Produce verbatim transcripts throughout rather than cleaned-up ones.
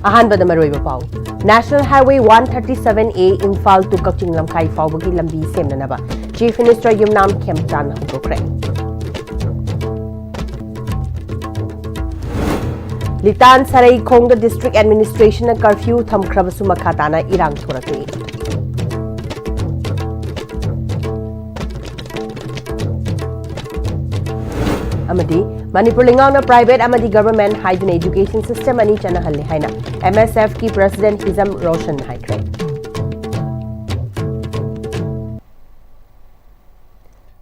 ꯑꯍꯥꯟꯕꯗ ꯃꯔꯨꯑꯣꯏꯕ ꯄꯥꯎ꯫ National Highway one thirty seven A Imphal to ꯀꯛꯆꯤꯡ ꯂꯝꯈꯥꯏ ꯐꯥꯎꯕꯒꯤ ꯂꯝꯕꯤ ꯁꯦꯝꯅꯅꯕ Chief Minister ꯌꯨꯝꯅꯥꯝ ꯈꯦꯝꯆꯥꯟ ꯍꯧꯗꯣꯛꯈ꯭ꯔꯦ꯫ ꯂꯤꯇꯥꯟ ꯁꯔꯩꯈꯣꯡꯗ District Administrationꯅ curfew ꯊꯝꯈ꯭ꯔꯕꯁꯨ ꯃꯈꯥ ꯇꯥꯅ ꯏꯔꯥꯡ ꯊꯣꯔꯛꯂꯤ꯫ ꯑꯃꯗꯤ ꯃꯅꯤꯄꯨꯔ ꯂꯩꯉꯥꯛꯅ private ꯑꯃꯗꯤ government ꯍꯥꯏꯗꯨꯅ education system ꯑꯅꯤ ꯆꯠꯅꯍꯜꯂꯦ ꯍꯥꯏꯅ MSFꯀꯤ President ꯍꯤꯖꯝ ꯔꯣꯁꯟ ꯍꯥꯏꯈ꯭ꯔꯦ꯫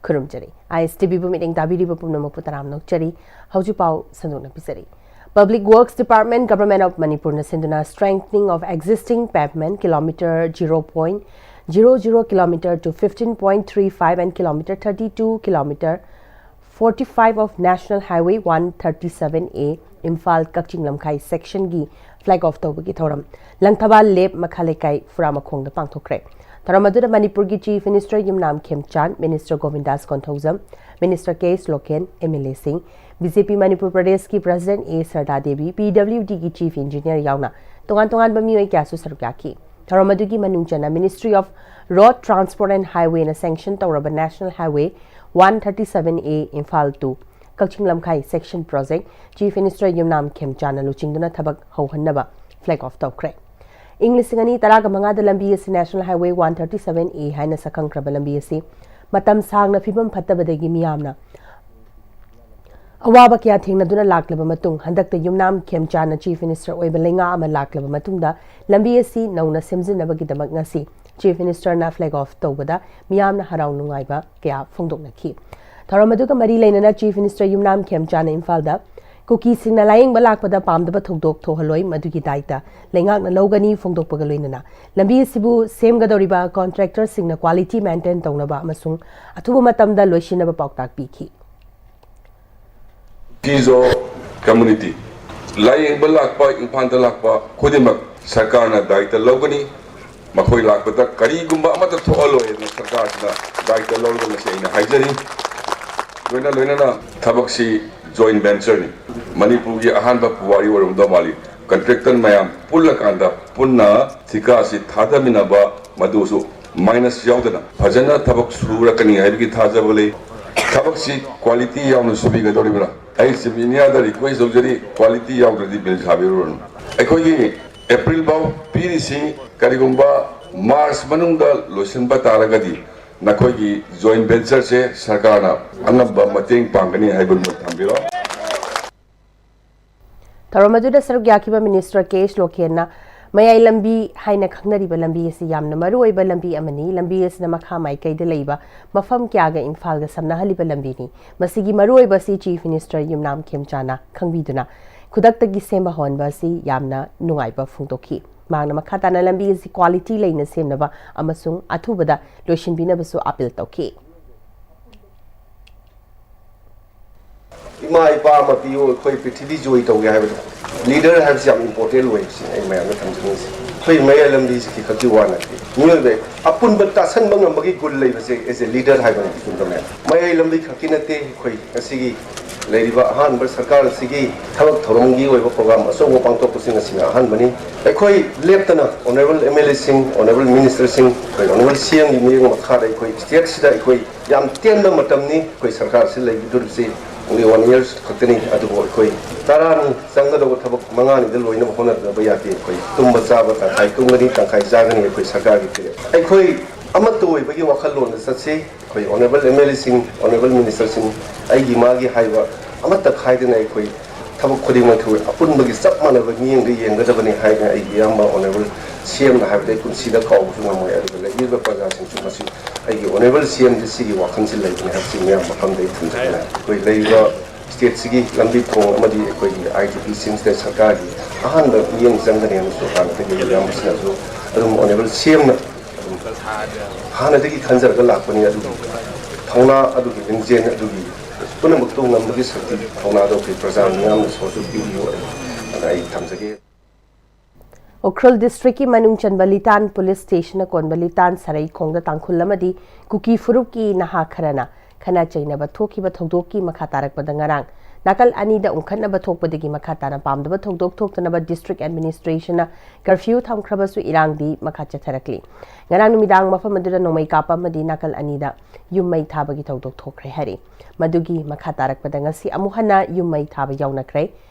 ꯈꯨꯔꯨꯝꯖꯔꯤ꯫ ISTVꯕꯨ ꯃꯤꯠꯌꯦꯡ ꯇꯥꯕꯤꯔꯤꯕ ꯄꯨꯝꯅꯃꯛꯄꯨ ꯇꯔꯥꯝꯅ ꯑꯣꯛꯆꯔꯤ꯫ ꯍꯧꯖꯤꯛ ꯄꯥꯎ ꯁꯟꯗꯣꯛꯅ ꯄꯤꯖꯔꯤ꯫ Public Works Department, Government of Manipurꯅ ꯁꯤꯟꯗꯨꯅ strengthening of existing pavement kilometre zero point zero zero kilometre to fifteen point three five and kilometre thirty two kilometre forty five of National Highway one thirty seven A Imphal Kakching Lamkhai sectionꯒꯤ flag off ꯇꯧꯕꯒꯤ ꯊꯧꯔꯝ ꯂꯪꯊꯕꯥꯜ ꯂꯦꯞ ꯃꯈꯥ ꯂꯩꯀꯥꯏ ꯐꯨꯔꯥꯃꯈꯣꯡꯗ ꯄꯥꯡꯊꯣꯛꯈ꯭ꯔꯦ꯫ ꯊꯧꯔꯝ ꯑꯗꯨꯗ ꯃꯅꯤꯄꯨꯔꯒꯤ Chief Minister ꯌꯨꯝꯅꯥꯝ ꯈꯦꯝꯆꯥꯟ, Minister ꯒꯣꯕꯤꯟꯗꯥꯁ Konthoujam, Minister ꯀꯦ ꯑꯦꯁ local, MLAꯁꯤꯡ, BJP Manipur ꯄ꯭ꯔꯗꯦꯁꯀꯤ President ꯑꯦ ꯁꯔꯗꯥ Devi, PWDꯒꯤ Chief Engineer ꯌꯥꯎꯅ ꯇꯣꯉꯥꯟ ꯇꯣꯉꯥꯟꯕ ꯃꯤꯑꯣꯏ ꯀꯌꯥꯁꯨ ꯁꯔꯨꯛ ꯌꯥꯈꯤ꯫ ꯊꯧꯔꯝ ꯑꯗꯨꯒꯤ ꯃꯅꯨꯡ ꯆꯟꯅ Ministry of Road Transport and Highwayꯅ sanction ꯇꯧꯔꯕ National Highway one thirty seven A Imphal to Kakching Lamkhai section project Chief Minister ꯌꯨꯝꯅꯥꯝ ꯈꯦꯝꯆꯥꯟꯅ ꯂꯨꯆꯤꯡꯗꯨꯅ ꯊꯕꯛ ꯍꯧꯍꯟꯅꯕ flag off ꯇꯧꯈ꯭ꯔꯦ꯫ ꯏꯪ ꯂꯤꯁꯤꯡ ꯑꯅꯤ ꯇꯔꯥꯒ ꯃꯉꯥꯗ ꯂꯝꯕꯤ ꯑꯁꯤ National Highway one thirty seven A ꯍꯥꯏꯅ ꯁꯛꯈꯪꯈ꯭ꯔꯕ ꯂꯝꯕꯤ ꯑꯁꯤ ꯃꯇꯝ ꯁꯥꯡꯅ ꯐꯤꯕꯝ ꯐꯠꯇꯕꯗꯒꯤ ꯃꯤꯌꯥꯝꯅ ꯑꯋꯥꯕ ꯀꯌꯥ ꯊꯦꯡꯅꯗꯨꯅ ꯂꯥꯛꯂꯕ ꯃꯇꯨꯡ, ꯍꯟꯗꯛꯇ ꯌꯨꯝꯅꯥꯝ ꯈꯦꯝꯆꯥꯟꯅ Chief Minister ꯑꯣꯏꯕ ꯂꯩꯉꯥꯛ ꯑꯃ ꯂꯥꯛꯂꯕ ꯃꯇꯨꯡꯗ ꯂꯝꯕꯤ ꯑꯁꯤ ꯅꯧꯅ ꯁꯦꯝꯖꯤꯟꯅꯕꯒꯤꯗꯃꯛ ꯉꯁꯤ Chief Ministerꯅ flag off ꯇꯧꯕꯗ ꯃꯤꯌꯥꯝꯅ ꯍꯔꯥꯎ ꯅꯨꯡꯉꯥꯏꯕ ꯀꯌꯥ ꯐꯣꯡꯗꯣꯛꯅꯈꯤ꯫ ꯊꯧꯔꯝ ꯑꯗꯨꯒ ꯃꯔꯤ ꯂꯩꯅꯅ Chief Minister ꯌꯨꯝꯅꯥꯝ ꯈꯦꯝꯆꯥꯟꯅ ꯏꯝꯐꯥꯜꯗ ꯀꯨꯀꯤꯁꯤꯡꯅ ꯂꯥꯌꯦꯡꯕ ꯂꯥꯛꯄꯗ ꯄꯥꯝꯗꯕ ꯊꯧꯗꯣꯛ ꯊꯣꯛꯍꯜꯂꯣꯏ, ꯃꯗꯨꯒꯤ ꯗꯥꯏꯇ ꯂꯩꯉꯥꯛꯅ ꯂꯧꯒꯅꯤ ꯐꯣꯡꯗꯣꯛꯄꯒ ꯂꯣꯏꯅꯅ ꯂꯝꯕꯤ ꯑꯁꯤꯕꯨ ꯁꯦꯝꯒꯗꯧꯔꯤꯕ contractorꯁꯤꯡꯅ quality maintain ꯇꯧꯅꯕ ꯑꯃꯁꯨꯡ ꯑꯊꯨꯕ ꯃꯇꯝꯗ ꯂꯣꯏꯁꯤꯟꯅꯕ ꯄꯥꯎꯇꯥꯛ ꯄꯤꯈꯤ꯫ Fees of community, ꯂꯥꯌꯦꯡꯕ ꯂꯥꯛꯄ, ꯏꯝꯐꯥꯜꯗ ꯂꯥꯛꯄ ꯈꯨꯗꯤꯡꯃꯛ ꯁꯔꯀꯥꯔꯅ ꯗꯥꯏꯇ ꯂꯧꯒꯅꯤ꯫ ꯃꯈꯣꯏ ꯂꯥꯛꯄꯗ ꯀꯔꯤꯒꯨꯝꯕ ꯑꯃꯠꯇ ꯊꯣꯛꯍꯜꯂꯣꯏ ꯍꯥꯏꯅ ꯁꯔꯀꯥꯔꯁꯤꯅ ꯗꯥꯏꯇ ꯂꯧꯔꯒ ꯃꯁꯤ ꯑꯩꯅ ꯍꯥꯏꯖꯔꯤ꯫ ꯂꯣꯏꯅ ꯂꯣꯏꯅꯅ ꯊꯕꯛꯁꯤ joint ventureꯅꯤ꯫ ꯃꯅꯤꯄꯨꯔꯒꯤ ꯑꯍꯥꯟꯕ ꯄꯨꯋꯥꯔꯤ ꯑꯣꯏꯔꯝꯗꯧ ꯃꯥꯜꯂꯤ꯫ ꯀꯟꯇ꯭ꯔꯦꯛꯇꯔ ꯃꯌꯥꯝ ꯄꯨꯜꯂꯀꯥꯟꯗ ꯄꯨꯟꯅ ꯊꯤꯀꯥꯁꯤ ꯊꯥꯗꯃꯤꯟꯅꯕ, ꯃꯗꯨꯁꯨ ꯃꯥꯏꯅꯁ ꯌꯥꯎꯗꯅ ꯐꯖꯅ ꯊꯕꯛ ꯁꯨꯔꯛꯀꯅꯤ ꯍꯥꯏꯕꯒꯤ ꯊꯥꯖꯕ ꯂꯩ꯫ ꯊꯕꯛꯁꯤ ꯀ꯭ꯋꯥꯂꯤꯇꯤ ꯌꯥꯎꯅ ꯁꯨꯕꯤꯒꯗꯧꯔꯤꯕ꯭ꯔꯥ? ꯑꯩ ꯆꯤꯐ ꯏꯟꯖꯤꯅꯤꯌꯥꯔꯗ ꯔꯤꯀ꯭ꯋꯦꯁ ꯇꯧꯖꯔꯤ, ꯀ꯭ꯋꯥꯂꯤꯇꯤ ꯌꯥꯎꯗ꯭ꯔꯗꯤ ꯕꯤꯜ ꯁꯥꯕꯤꯔꯨꯔꯅꯨ꯫ ꯑꯩꯈꯣꯏꯒꯤ ꯑꯦꯄ꯭ꯔꯤꯜ ꯐꯥꯎ ꯄꯤꯔꯤꯁꯤ, ꯀꯔꯤꯒꯨꯝꯕ ꯃꯥꯔꯆ ꯃꯅꯨꯡꯗ ꯂꯣꯏꯁꯤꯟꯕ ꯇꯥꯔꯒꯗꯤ ꯅꯈꯣꯏꯒꯤ ꯖꯣꯏꯟ ꯚꯦꯟꯆꯔꯁꯦ ꯁꯔꯀꯥꯔꯅ ꯑꯉꯝꯕ ꯃꯇꯦꯡ ꯄꯥꯡꯒꯅꯤ ꯍꯥꯏꯕ ꯃꯣꯠ ꯊꯝꯕꯤꯔꯣ꯫ ꯊꯧꯔꯝ ꯑꯗꯨꯗ ꯁꯔꯨꯛ ꯌꯥꯈꯤꯕ ꯃꯤꯅꯤꯁꯇꯔ ꯀꯦ ꯑꯦꯁ ꯂꯣꯀꯦꯟꯅ ꯃꯌꯥꯏ ꯂꯝꯕꯤ ꯍꯥꯏꯅ ꯈꯪꯅꯔꯤꯕ ꯂꯝꯕꯤ ꯑꯁꯤ ꯌꯥꯝꯅ ꯃꯔꯨ ꯑꯣꯏꯕ ꯂꯝꯕꯤ ꯑꯃꯅꯤ꯫ ꯂꯝꯕꯤ ꯑꯁꯤꯅ ꯃꯈꯥ ꯃꯥꯏꯀꯩꯗ ꯂꯩꯕ ꯃꯐꯝ ꯀꯌꯥꯒ ꯏꯝꯐꯥꯜꯒ ꯁꯝꯅꯍꯜꯂꯤꯕ ꯂꯝꯕꯤꯅꯤ꯫ ꯃꯁꯤꯒꯤ ꯃꯔꯨꯑꯣꯏꯕ ꯑꯁꯤ ꯆꯤꯐ ꯃꯤꯅꯤꯁꯇꯔ ꯌꯨꯝꯅꯥꯝ ꯈꯦꯝꯆꯥꯅ ꯈꯪꯕꯤꯗꯨꯅ ꯈꯨꯗꯛꯇꯒꯤ ꯁꯦꯝꯕ ꯍꯧꯍꯟꯕ ꯑꯁꯤ ꯌꯥꯝꯅ ꯅꯨꯡꯉꯥꯏꯕ ꯐꯣꯡꯗꯣꯛꯈꯤ꯫ ꯃꯍꯥꯛꯅ ꯃꯈꯥ ꯇꯥꯅ ꯂꯝꯕꯤ ꯑꯁꯤ ꯀ꯭ꯋꯥꯂꯤꯇꯤ ꯂꯩꯅ ꯁꯦꯝꯅꯕ ꯑꯃꯁꯨꯡ ꯑꯊꯨꯕꯗ ꯂꯣꯏꯁꯤꯟꯕꯤꯅꯕꯁꯨ ꯑꯥꯄꯤꯜ ꯇꯧꯈꯤ꯫ ꯏꯃꯥ ꯏꯄꯥ ꯑꯃ ꯄꯤꯌꯨ, ꯑꯩꯈꯣꯏ ꯄ꯭ꯔꯤꯊꯤꯕꯤ ꯖꯣꯏ ꯇꯧꯒꯦ ꯍꯥꯏꯕꯗꯣ꯫ ꯂꯤꯗꯔ ꯍꯥꯏꯕꯁꯤ ꯌꯥꯝ ꯏꯝꯄꯣꯔꯇꯦꯟ ꯑꯣꯏ, ꯁꯤꯅꯤ ꯑꯩ ꯃꯌꯥꯝꯗ ꯊꯝꯖꯅꯤꯡꯉꯤꯁꯦ꯫ ꯑꯩꯈꯣꯏ ꯃꯌꯥꯏ ꯂꯝꯕꯤꯁꯤ ꯈꯛꯀꯤ ꯋꯥ ꯅꯠꯇꯦ, ꯃꯤꯑꯣꯏꯕ ꯑꯄꯨꯟꯕ ꯇꯥꯁꯟꯕ ꯉꯝꯕꯒꯤ ꯒꯨꯟ ꯂꯩꯕꯁꯦ ꯑꯦꯖ ꯑꯦ ꯂꯤꯗꯔ ꯍꯥꯏꯕꯅꯤ ꯆꯨꯝꯗ꯭ꯔꯅꯦ? ꯃꯌꯥꯏ ꯂꯝꯕꯤ ꯈꯛꯀꯤ ꯅꯠꯇꯦ, ꯑꯩꯈꯣꯏ ꯉꯁꯤꯒꯤ ꯂꯩꯔꯤꯕ ꯑꯍꯥꯟꯕ ꯁꯔꯀꯥꯔ ꯑꯁꯤꯒꯤ ꯊꯕꯛ ꯊꯧꯔꯝꯒꯤ ꯑꯣꯏꯕ ꯄ꯭ꯔꯣꯒ꯭ꯔꯥꯝ ꯑꯆꯧꯕ ꯄꯥꯡꯊꯣꯛꯄꯁꯤ ꯉꯁꯤꯅ ꯑꯍꯥꯟꯕꯅꯤ꯫ ꯑꯩꯈꯣꯏ ꯂꯦꯞꯇꯅ ꯑꯣꯅꯔꯦꯕꯜ ꯑꯦꯝ ꯑꯦꯜ ꯑꯦꯁꯤꯡ, ꯑꯣꯅꯔꯦꯕꯜ ꯃꯤꯅꯤꯁꯇꯔꯁꯤꯡ, ꯑꯩꯈꯣꯏ ꯑꯣꯅꯔꯦꯕꯜ ꯁꯤ ꯑꯦꯝꯒꯤ ꯃꯤꯠꯌꯦꯡ ꯃꯈꯥꯗ ꯑꯩꯈꯣꯏ ꯁ꯭ꯇꯦꯠꯁꯤꯗ ꯑꯩꯈꯣꯏ ꯌꯥꯝ ꯇꯦꯟꯕ ꯃꯇꯝꯅꯤ꯫ ꯑꯩꯈꯣꯏ ꯁꯔꯀꯥꯔꯁꯤ ꯂꯩꯈꯤꯗꯣꯔꯤꯕꯁꯤ only one year ꯈꯛꯇꯅꯤ꯫ ꯑꯗꯨꯕꯨ ꯑꯩꯈꯣꯏ ꯇꯔꯥꯅꯤ ꯆꯪꯒꯗꯧꯕ ꯊꯕꯛ ꯃꯉꯥꯅꯤꯗ ꯂꯣꯏꯅꯕ ꯍꯣꯠꯅꯗꯕ ꯌꯥꯗꯦ꯫ ꯑꯩꯈꯣꯏ ꯇꯨꯝꯕ ꯆꯥꯕ ꯇꯪꯈꯥꯏ ꯇꯨꯝꯒꯅꯤ, ꯇꯪꯈꯥꯏ ꯆꯥꯒꯅꯤ꯫ ꯑꯩꯈꯣꯏ ꯁꯔꯀꯥꯔꯒꯤ ꯐꯤꯔꯦꯞ꯫ ꯑꯩꯈꯣꯏ ꯑꯃꯠꯇ ꯑꯣꯏꯕꯒꯤ ꯋꯥꯈꯜꯂꯣꯟꯗ ꯆꯠꯁꯤ꯫ ꯑꯩꯈꯣꯏ ꯑꯣꯅꯔꯦꯕꯜ ꯑꯦꯝ ꯑꯦꯜ ꯑꯦꯁꯤꯡ, ꯑꯣꯅꯔꯦꯕꯜ ꯃꯤꯅꯤꯁꯇꯔꯁꯤꯡ, ꯑꯩꯒꯤ ꯃꯥꯒꯤ ꯍꯥꯏꯕ ꯑꯃꯠꯇ ꯈꯥꯏꯗꯅ ꯑꯩꯈꯣꯏ ꯊꯕꯛ ꯈꯨꯗꯤꯡꯃꯛ ꯑꯩꯈꯣꯏ ꯑꯄꯨꯟꯕꯒꯤ ꯆꯞ ꯃꯥꯟꯅꯕ ꯃꯤꯠꯌꯦꯡꯗ ꯌꯦꯡꯒꯗꯕꯅꯤ ꯍꯥꯏꯗꯅ ꯑꯩꯒꯤ ꯏꯌꯥꯝꯕ ꯑꯣꯅꯔꯦꯕꯜ ꯁꯤ ꯑꯦꯝꯅ ꯍꯥꯏꯕꯗꯤ ꯑꯩ ꯄꯨꯟꯁꯤꯗ ꯀꯥꯎꯕꯁꯨ ꯉꯝꯃꯣꯏ꯫ ꯑꯗꯨꯒ ꯂꯩꯕꯤꯔꯤꯕ ꯄ꯭ꯔꯖꯥꯁꯤꯡꯁꯨ ꯃꯁꯤ ꯑꯩꯒꯤ ꯑꯣꯅꯔꯦꯕꯜ ꯁꯤ ꯑꯦꯝꯁꯤ ꯁꯤꯒꯤ ꯋꯥꯈꯜꯁꯤ ꯂꯩꯕꯅꯤ ꯍꯥꯏꯕꯁꯤ ꯃꯌꯥꯝ ꯃꯐꯝꯗ ꯑꯩ ꯊꯝꯖꯒꯦ꯫ ꯑꯩꯈꯣꯏ ꯂꯩꯔꯤꯕ ꯁ꯭ꯇꯦꯠꯁꯤꯒꯤ ꯂꯝꯕꯤ ꯊꯣꯡ ꯑꯃꯗꯤ ꯑꯩꯈꯣꯏꯒꯤ ꯑꯥꯏ ꯗꯤ ꯄꯤ ꯁꯤꯡꯁꯤꯗ ꯁꯔꯀꯥꯔꯒꯤ ꯑꯍꯥꯟꯕ ꯃꯤꯠꯌꯦꯡ ꯆꯪꯒꯅꯤ ꯑꯃꯁꯨ ꯍꯥꯟꯅꯗꯒꯤ ꯏꯌꯥꯝꯕꯁꯤꯅꯁꯨ ꯑꯗꯨꯝ ꯑꯣꯅꯔꯦꯕꯜ ꯁꯤ ꯑꯦꯝꯅ ꯑꯗꯨꯝ ꯍꯥꯟꯅꯗꯒꯤ ꯈꯟꯖꯔꯒ ꯂꯥꯛꯄꯅꯤ꯫ ꯑꯗꯨꯒꯤ ꯊꯧꯅꯥ, ꯑꯗꯨꯒꯤ ꯂꯤꯡꯖꯦꯜ, ꯑꯗꯨꯒꯤ ꯄꯨꯝꯅꯃꯛꯇꯨ ꯉꯝꯕꯒꯤ ꯁꯛꯇꯤ, ꯊꯧꯅꯥꯗꯣ ꯑꯩꯈꯣꯏ ꯄ꯭ꯔꯖꯥ ꯃꯤꯌꯥꯝꯅꯁꯨ ꯄꯤꯕꯤꯌꯨ ꯑꯗꯨ ꯑꯩ ꯊꯝꯖꯒꯦ꯫ ꯎꯈ꯭ꯔꯨꯜ ꯗꯤꯁꯇ꯭ꯔꯤꯛꯀꯤ ꯃꯅꯨꯡ ꯆꯟꯕ ꯂꯤꯇꯥꯟ ꯄꯨꯂꯤꯁ ꯁ꯭ꯇꯦꯁꯟꯅ ꯀꯣꯟꯕ ꯂꯤꯇꯥꯟ ꯁꯔꯩꯈꯣꯡꯗ ꯇꯥꯡꯈꯨꯜ ꯑꯃꯗꯤ ꯀꯨꯀꯤ ꯐꯨꯔꯨꯞꯀꯤ ꯅꯍꯥ ꯈꯔꯅ ꯈꯠꯅ ꯆꯩꯅꯕ ꯊꯣꯛꯈꯤꯕ ꯊꯧꯗꯣꯛꯀꯤ ꯃꯈꯥ ꯇꯥꯔꯛꯄꯗ ꯉꯔꯥꯡ ꯅꯥꯀꯜ ꯑꯅꯤꯗ ꯎꯪꯈꯠꯅꯕ ꯊꯣꯛꯄꯗꯒꯤ ꯃꯈꯥ ꯇꯥꯅ ꯄꯥꯝꯗꯕ ꯊꯧꯗꯣꯛ ꯊꯣꯛꯇꯅꯕ district administration ꯅ curfew ꯊꯝꯈ꯭ꯔꯕꯁꯨ ꯏꯔꯥꯡꯗꯤ ꯃꯈꯥ ꯆꯠꯊꯔꯛꯂꯤ꯫ ꯉꯔꯥꯡ ꯅꯨꯃꯤꯗꯥꯡ ꯃꯐꯝ ꯑꯗꯨꯗ ꯅꯣꯡꯃꯩ ꯀꯥꯞꯄ ꯑꯃꯗꯤ ꯅꯥꯀꯜ ꯑꯅꯤꯗ ꯌꯨꯝ ꯃꯩ ꯊꯥꯕꯒꯤ ꯊꯧꯗꯣꯛ ꯊꯣꯛꯈ꯭ꯔꯦ ꯍꯥꯏꯔꯤ꯫ ꯃꯗꯨꯒꯤ ꯃꯈꯥ ꯇꯥꯔꯛꯄꯗ ꯉꯁꯤ ꯑꯃꯨꯛ ꯍꯟꯅ ꯌꯨꯝ ꯃꯩ ꯊꯥꯕ ꯌꯥꯎꯅꯈ꯭ꯔꯦ꯫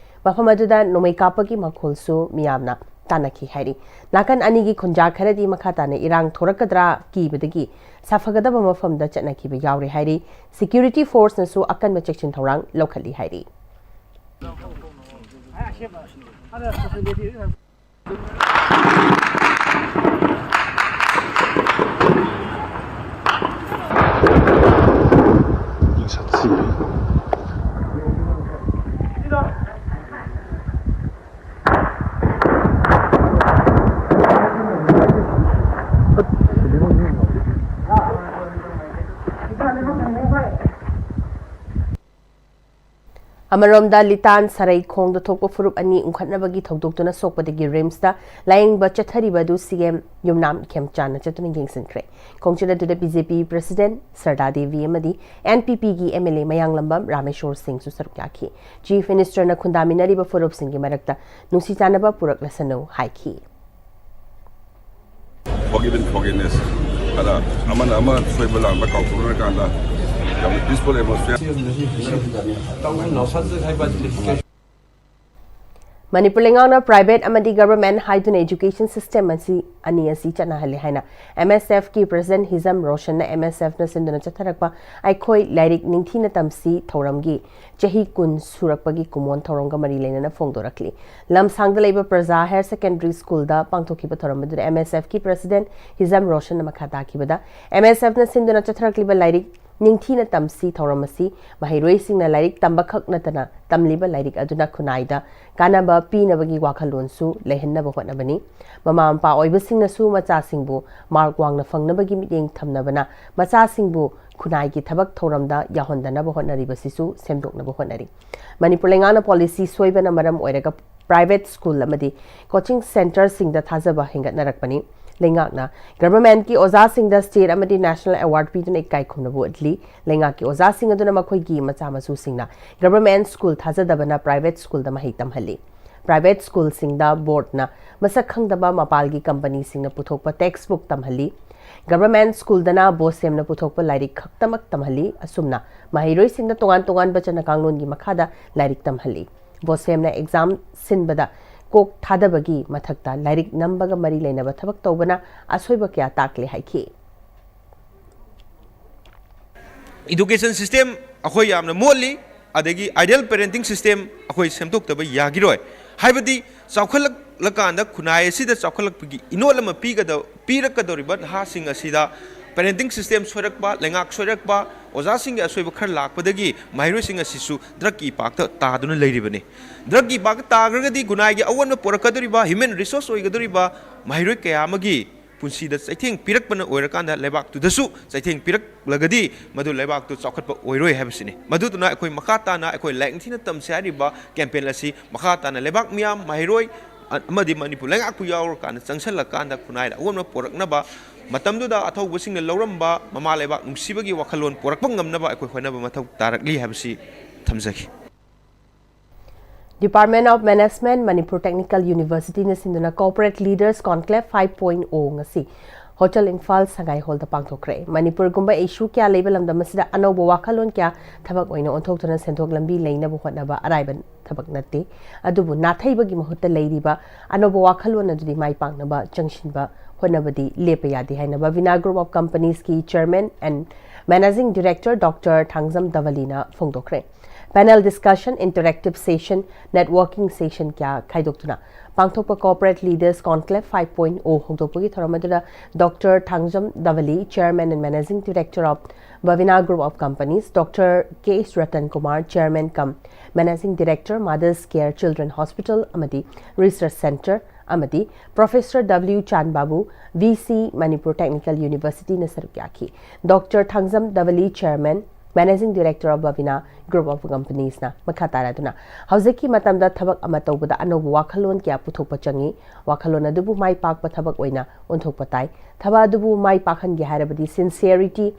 ꯃꯐꯝ ꯑꯗꯨꯗ ꯅꯣꯡꯃꯩ ꯀꯥꯞꯄꯒꯤ ꯃꯈꯣꯜꯁꯨ ꯃꯤꯌꯥꯝꯅ ꯇꯥꯟꯅꯈꯤ ꯍꯥꯏꯔꯤ꯫ ꯅꯥꯀꯟ ꯑꯅꯤꯒꯤ ꯈꯨꯟꯖꯥ ꯈꯔꯗꯤ ꯃꯈꯥ ꯇꯥꯅ ꯏꯔꯥꯡ ꯊꯣꯔꯛꯀꯗ꯭ꯔꯥ ꯀꯤꯕꯗꯒꯤ ꯁꯥꯐꯒꯗꯕ ꯃꯐꯝꯗ ꯆꯠꯅꯈꯤꯕ ꯌꯥꯎꯔꯦ ꯍꯥꯏꯔꯤ꯫ Security force ꯅꯁꯨ ꯑꯀꯟꯕ ꯆꯦꯛꯁꯤꯟ ꯊꯧꯔꯥꯡ ꯂꯧꯈꯠꯂꯤ ꯍꯥꯏꯔꯤ꯫ ꯑꯃꯔꯣꯝꯗ, ꯂꯤꯇꯥꯟ ꯁꯔꯩꯈꯣꯡꯗ ꯊꯣꯛꯄ ꯐꯨꯔꯨꯞ ꯑꯅꯤ ꯎꯪꯈꯠꯅꯕꯒꯤ ꯊꯧꯗꯣꯛꯇꯨꯅ ꯁꯣꯛꯄꯗꯒꯤ ꯔꯤꯝꯁꯇ ꯂꯥꯌꯦꯡꯕ ꯆꯠꯊꯔꯤꯕ ꯑꯗꯨ ꯁꯤꯑꯦꯝ ꯌꯨꯝꯅꯥꯝ ꯏꯈꯦꯝꯆꯥꯟꯅ ꯆꯠꯇꯨꯅ ꯌꯦꯡꯁꯤꯟꯈ꯭ꯔꯦ꯫ ꯈꯣꯡꯆꯠ ꯑꯗꯨꯗ ꯕꯤ ꯖꯦ ꯄꯤ ꯄ꯭ꯔꯁꯤꯗꯦꯟꯠ ꯁꯔꯗꯥ ꯗꯦꯕꯤ ꯑꯃꯗꯤ ꯑꯦꯟ ꯄꯤ ꯄꯤꯒꯤ ꯑꯦꯝ ꯑꯦꯜ ꯑꯦ ꯃꯌꯥꯡꯂꯝꯕꯝ ꯔꯥꯃꯦꯁꯣꯔ ꯁꯤꯡꯁꯨ ꯁꯔꯨꯛ ꯌꯥꯈꯤ꯫ ꯆꯤꯐ ꯃꯤꯅꯤꯁꯇꯔꯅ ꯈꯨꯟꯗꯥꯃꯤꯟꯅꯔꯤꯕ ꯐꯨꯔꯨꯞꯁꯤꯡꯒꯤ ꯃꯔꯛꯇ ꯅꯨꯡꯁꯤ ꯆꯥꯟꯅꯕ ꯄꯨꯔꯛꯂꯁꯅꯨ ꯍꯥꯏꯈꯤ꯫ Forgive and forgiveness. ꯑꯗ ꯑꯃꯅ ꯑꯃ ꯁꯣꯏꯕ ꯂꯥꯟꯕ ꯀꯥꯎꯊꯣꯛꯅꯔꯀꯥꯟꯗ ꯌꯥꯝꯅ peaceful atmosphere. ꯃꯅꯤꯄꯨꯔ ꯂꯩꯉꯥꯛꯅ private ꯑꯃꯗꯤ government ꯍꯥꯏꯗꯨꯅ education system ꯑꯁꯤ ꯑꯅꯤ ꯑꯁꯤ ꯆꯠꯅꯍꯜꯂꯤ ꯍꯥꯏꯅ M S F ꯀꯤ president ꯍꯤꯖꯝ ꯔꯣꯁꯟꯅ M S F ꯅ ꯁꯤꯟꯗꯨꯅ ꯆꯠꯊꯔꯛꯄ ꯑꯩꯈꯣꯏ ꯂꯥꯏꯔꯤꯛ ꯅꯤꯡꯊꯤꯅ ꯇꯝꯁꯤ ꯊꯧꯔꯝꯒꯤ ꯆꯍꯤ ꯀꯨꯟ ꯁꯨꯔꯛꯄꯒꯤ ꯀꯨꯝꯑꯣꯟ ꯊꯧꯔꯝꯒ ꯃꯔꯤ ꯂꯩꯅꯅ ꯐꯣꯡꯗꯣꯔꯛꯂꯤ꯫ ꯂꯝꯁꯥꯡꯗ ꯂꯩꯕ ꯄ꯭ꯔꯖꯥ Higher Secondary School ꯗ ꯄꯥꯡꯊꯣꯛꯈꯤꯕ ꯊꯧꯔꯝ ꯑꯗꯨꯗ M S F ꯀꯤ president ꯍꯤꯖꯝ ꯔꯣꯁꯟꯅ ꯃꯈꯥ ꯇꯥꯈꯤꯕꯗ, M S F ꯅ ꯁꯤꯟꯗꯨꯅ ꯆꯠꯊꯔꯛꯂꯤꯕ ꯂꯥꯏꯔꯤꯛ ꯅꯤꯡꯊꯤꯅ ꯇꯝꯁꯤ ꯊꯧꯔꯝ ꯑꯁꯤ ꯃꯍꯩꯔꯣꯏꯁꯤꯡꯅ ꯂꯥꯏꯔꯤꯛ ꯇꯝꯕꯈꯛ ꯅꯠꯇꯅ ꯇꯝꯂꯤꯕ ꯂꯥꯏꯔꯤꯛ ꯑꯗꯨꯅ ꯈꯨꯟꯅꯥꯏꯗ ꯀꯥꯟꯅꯕ ꯄꯤꯅꯕꯒꯤ ꯋꯥꯈꯜꯂꯣꯟꯁꯨ ꯂꯩꯍꯟꯅꯕ ꯍꯣꯠꯅꯕꯅꯤ꯫ ꯃꯃꯥ ꯃꯄꯥ ꯑꯣꯏꯕꯁꯤꯡꯅꯁꯨ ꯃꯆꯥꯁꯤꯡꯕꯨ mark ꯋꯥꯡꯅ ꯐꯪꯅꯕꯒꯤ ꯃꯤꯠꯌꯦꯡ ꯊꯝꯅꯕꯅ ꯃꯆꯥꯁꯤꯡꯕꯨ ꯈꯨꯟꯅꯥꯏꯒꯤ ꯊꯕꯛ ꯊꯧꯔꯝꯗ ꯌꯥꯎꯍꯟꯗꯅꯕ ꯍꯣꯠꯅꯔꯤꯕꯁꯤꯁꯨ ꯁꯦꯝꯗꯣꯛꯅꯕ ꯍꯣꯠꯅꯔꯤ꯫ ꯃꯅꯤꯄꯨꯔ ꯂꯩꯉꯥꯛꯅ policy ꯁꯣꯏꯕꯅ ꯃꯔꯝ ꯑꯣꯏꯔꯒ private school ꯑꯃꯗꯤ coaching centre ꯁꯤꯡꯗ ꯊꯥꯖꯕ ꯍꯦꯟꯒꯠꯅꯔꯛꯄꯅꯤ꯫ ꯂꯩꯉꯥꯛꯅ ꯒꯚꯔꯟꯃꯦꯟꯠꯀꯤ ꯑꯣꯖꯥꯁꯤꯡꯗ ꯁ꯭ꯇꯦꯠ ꯑꯃꯗꯤ ꯅꯦꯁꯅꯦꯜ ꯑꯦꯋꯥꯔꯗ ꯄꯤꯗꯨꯅ ꯏꯀꯥꯏ ꯈꯨꯝꯅꯕ ꯎꯠꯂꯤ꯫ ꯂꯩꯉꯥꯛꯀꯤ ꯑꯣꯖꯥꯁꯤꯡ ꯑꯗꯨꯅ ꯃꯈꯣꯏꯒꯤ ꯃꯆꯥ ꯃꯁꯨꯁꯤꯡꯅ ꯒꯚꯔꯟꯃꯦꯟꯠ ꯁ꯭ꯀꯨꯜ ꯊꯥꯖꯗꯕꯅ ꯄ꯭ꯔꯥꯏꯚꯦꯠ ꯁ꯭ꯀꯨꯜꯗ ꯃꯍꯩ ꯇꯝꯍꯜꯂꯤ꯫ ꯄ꯭ꯔꯥꯏꯚꯦꯠ ꯁ꯭ꯀꯨꯜꯁꯤꯡꯗ ꯕꯣꯔꯗꯅ ꯃꯁꯛ ꯈꯪꯗꯕ ꯃꯄꯥꯜꯒꯤ ꯀꯝꯄꯅꯤꯁꯤꯡꯅ ꯄꯨꯊꯣꯛꯄ ꯇꯦꯛꯁ ꯕꯨꯛ ꯇꯝꯍꯜꯂꯤ꯫ ꯒꯚꯔꯟꯃꯦꯟꯠ ꯁ꯭ꯀꯨꯜꯗꯅ ꯕꯣꯁꯦꯝꯅ ꯄꯨꯊꯣꯛꯄ ꯂꯥꯏꯔꯤꯛ ꯈꯛꯇꯃꯛ ꯇꯝꯍꯜꯂꯤ꯫ ꯑꯁꯨꯝꯅ ꯃꯍꯩꯔꯣꯏꯁꯤꯡꯗ ꯇꯣꯉꯥꯟ ꯇꯣꯉꯥꯟꯕ ꯆꯠꯅ ꯀꯥꯡꯂꯣꯟꯒꯤ ꯃꯈꯥꯗ ꯂꯥꯏꯔꯤꯛ ꯇꯝꯍꯜꯂꯤ꯫ ꯕꯣꯁꯦꯝꯅ ꯑꯦꯛꯖꯥꯝ ꯁꯤꯟꯕꯗ ꯀꯣꯛ ꯊꯥꯗꯕꯒꯤ ꯃꯊꯛꯇ ꯂꯥꯏꯔꯤꯛ ꯅꯝꯕꯒ ꯃꯔꯤ ꯂꯩꯅꯕ ꯊꯕꯛ ꯇꯧꯕꯅ ꯑꯁꯣꯏꯕ ꯀꯌꯥ ꯇꯥꯛꯂꯦ ꯍꯥꯏꯈꯤ꯫ Education system ꯑꯩꯈꯣꯏ ꯌꯥꯝꯅ ꯃꯣꯠꯂꯤ꯫ ꯑꯗꯒꯤ ideal parenting system ꯑꯩꯈꯣꯏ ꯁꯦꯝꯗꯣꯛꯇꯕ ꯌꯥꯈꯤꯔꯣꯏ꯫ ꯍꯥꯏꯕꯗꯤ ꯆꯥꯎꯈꯠꯂꯛꯂꯀꯥꯟꯗ ꯈꯨꯟꯅꯥꯏ ꯑꯁꯤꯗ ꯆꯥꯎꯈꯠꯂꯛꯄꯒꯤ ꯏꯅꯣꯠ ꯑꯃ ꯄꯤꯒꯗ ꯄꯤꯔꯛꯀꯗꯧꯔꯤꯕ ꯅꯍꯥꯁꯤꯡ ꯑꯁꯤꯗ parenting system ꯁꯣꯏꯔꯛꯄ, ꯂꯩꯉꯥꯛ ꯁꯣꯏꯔꯛꯄ, ꯑꯣꯖꯥꯁꯤꯡꯒꯤ ꯑꯁꯣꯏꯕ ꯈꯔ ꯂꯥꯛꯄꯗꯒꯤ ꯃꯍꯩꯔꯣꯏꯁꯤꯡ ꯑꯁꯤꯁꯨ ꯗ꯭ꯔꯒꯀꯤ ꯏꯄꯥꯛꯇ ꯇꯥꯗꯨꯅ ꯂꯩꯔꯤꯕꯅꯤ꯫ ꯗ꯭ꯔꯒꯀꯤ ꯏꯄꯥꯛꯇ ꯇꯥꯈ꯭ꯔꯒꯗꯤ ꯈꯨꯟꯅꯥꯏꯒꯤ ꯑꯑꯣꯟꯕ ꯄꯨꯔꯛꯀꯗꯧꯔꯤꯕ, human resource ꯑꯣꯏꯒꯗꯧꯔꯤꯕ ꯃꯍꯩꯔꯣꯏ ꯀꯌꯥ ꯑꯃꯒꯤ ꯄꯨꯟꯁꯤꯗ ꯆꯩꯊꯦꯡ ꯄꯤꯔꯛꯄꯅ ꯑꯣꯏꯔꯀꯥꯟꯗ ꯂꯩꯕꯥꯛꯇꯨꯗꯁꯨ ꯆꯩꯊꯦꯡ ꯄꯤꯔꯛꯂꯒꯗꯤ ꯃꯗꯨ ꯂꯩꯕꯥꯛꯇꯨ ꯆꯥꯎꯈꯠꯄ ꯑꯣꯏꯔꯣꯏ ꯍꯥꯏꯕꯁꯤꯅꯤ꯫ ꯃꯗꯨꯗꯨꯅ ꯑꯩꯈꯣꯏ ꯃꯈꯥ ꯇꯥꯅ ꯑꯩꯈꯣꯏ ꯂꯥꯏꯔꯤꯛ ꯅꯤꯡꯊꯤꯅ ꯇꯝꯁꯤ ꯍꯥꯏꯔꯤꯕ campaign ꯑꯁꯤ ꯃꯈꯥ ꯇꯥꯅ ꯂꯩꯕꯥꯛ ꯃꯤꯌꯥꯝ, ꯃꯍꯩꯔꯣꯏ ꯑꯃꯗꯤ ꯃꯅꯤꯄꯨꯔ ꯂꯩꯉꯥꯛꯄꯨ ꯌꯥꯎꯔꯀꯥꯟꯗ ꯆꯪꯁꯤꯜꯂꯀꯥꯟꯗ ꯈꯨꯟꯅꯥꯏꯗ ꯑꯑꯣꯟꯕ ꯄꯨꯔꯛꯅꯕ, ꯃꯇꯝꯗꯨꯗ ꯑꯊꯧꯕꯁꯤꯡꯅ ꯂꯧꯔꯝꯕ ꯃꯃꯥ ꯂꯩꯕꯥꯛ ꯅꯨꯡꯁꯤꯕꯒꯤ ꯋꯥꯈꯜꯂꯣꯟ ꯄꯨꯔꯛꯄ ꯉꯝꯅꯕ ꯑꯩꯈꯣꯏ ꯍꯣꯠꯅꯕ ꯃꯊꯧ ꯇꯥꯔꯛꯂꯤ ꯍꯥꯏꯕꯁꯤ ꯊꯝꯖꯒꯦ꯫ Department of Management, Manipur Technical Universityꯅ ꯁꯤꯟꯗꯨꯅ Corporate Leaders Conclave five point O ꯉꯁꯤ ꯍꯣꯇꯦꯜ ꯏꯝꯐꯥꯜ ꯁꯉꯥꯏ ꯍꯣꯜꯗ ꯄꯥꯡꯊꯣꯛꯈ꯭ꯔꯦ꯫ ꯃꯅꯤꯄꯨꯔꯒꯨꯝꯕ ꯏꯁꯨ ꯀꯌꯥ ꯂꯩꯕ ꯂꯝꯗꯝ ꯑꯁꯤꯗ ꯑꯅꯧꯕ ꯋꯥꯈꯜꯂꯣꯟ ꯀꯌꯥ ꯊꯕꯛ ꯑꯣꯏꯅ ꯑꯣꯟꯊꯣꯛꯇꯨꯅ ꯁꯦꯟꯊꯣꯛ ꯂꯝꯕꯤ ꯂꯩꯅꯕ ꯍꯣꯠꯅꯕ ꯑꯔꯥꯏꯕ ꯊꯕꯛ ꯅꯠꯇꯦ꯫ ꯑꯗꯨꯕꯨ ꯅꯥꯊꯩꯕꯒꯤ ꯃꯍꯨꯠꯇ ꯂꯩꯔꯤꯕ ꯑꯅꯧꯕ ꯋꯥꯈꯜꯂꯣꯟ ꯑꯗꯨꯗꯤ ꯃꯥꯏ ꯄꯥꯛꯅꯕ ꯆꯪꯁꯤꯟꯕ ꯍꯣꯠꯅꯕꯗꯤ ꯂꯦꯞꯄ ꯌꯥꯗꯦ ꯍꯥꯏꯅ Bhavina Group of Companiesꯀꯤ Chairman and Managing Director Doctor Thangjam ꯙꯕꯂꯤꯅ ꯐꯣꯡꯗꯣꯛꯈ꯭ꯔꯦ꯫ Panel discussion, interactive session, networking session ꯀꯌꯥ ꯈꯥꯏꯗꯣꯛꯇꯨꯅ ꯄꯥꯡꯊꯣꯛꯄ Corporate Leaders Conclave five point O ꯍꯧꯗꯣꯛꯄꯒꯤ ꯊꯧꯔꯝ ꯑꯗꯨꯗ Doctor Thangjam ꯙꯕꯂꯤ, Chairman and Managing Director of Bhavina Group of Companies, Doctor K Ratan Kumar, Chairman cum Managing Director, Mothers Care Children Hospital ꯑꯃꯗꯤ Research Centre, ꯑꯃꯗꯤ Professor W ꯆꯥꯟꯕꯥꯕꯨ, V C Manipur Technical Universityꯅ ꯁꯔꯨꯛ ꯌꯥꯈꯤ꯫ Doctor Thangjam ꯙꯕꯂꯤ, Chairman, Managing Director of Bhavina Group of Companiesꯅ ꯃꯈꯥ ꯇꯥꯔꯗꯨꯅ, ꯍꯧꯖꯤꯛꯀꯤ ꯃꯇꯝꯗ ꯊꯕꯛ ꯑꯃ ꯇꯧꯕꯗ ꯑꯅꯧꯕ ꯋꯥꯈꯜꯂꯣꯟ ꯀꯌꯥ ꯄꯨꯊꯣꯛꯄ ꯆꯪꯏ꯫ ꯋꯥꯈꯜꯂꯣꯟ ꯑꯗꯨꯕꯨ ꯃꯥꯏ ꯄꯥꯛꯄ ꯊꯕꯛ ꯑꯣꯏꯅ ꯑꯣꯟꯊꯣꯛꯄ ꯇꯥꯏ꯫ ꯊꯕꯛ ꯑꯗꯨꯕꯨ ꯃꯥꯏ ꯄꯥꯛꯍꯟꯒꯦ ꯍꯥꯏꯔꯕꯗꯤ sincerity,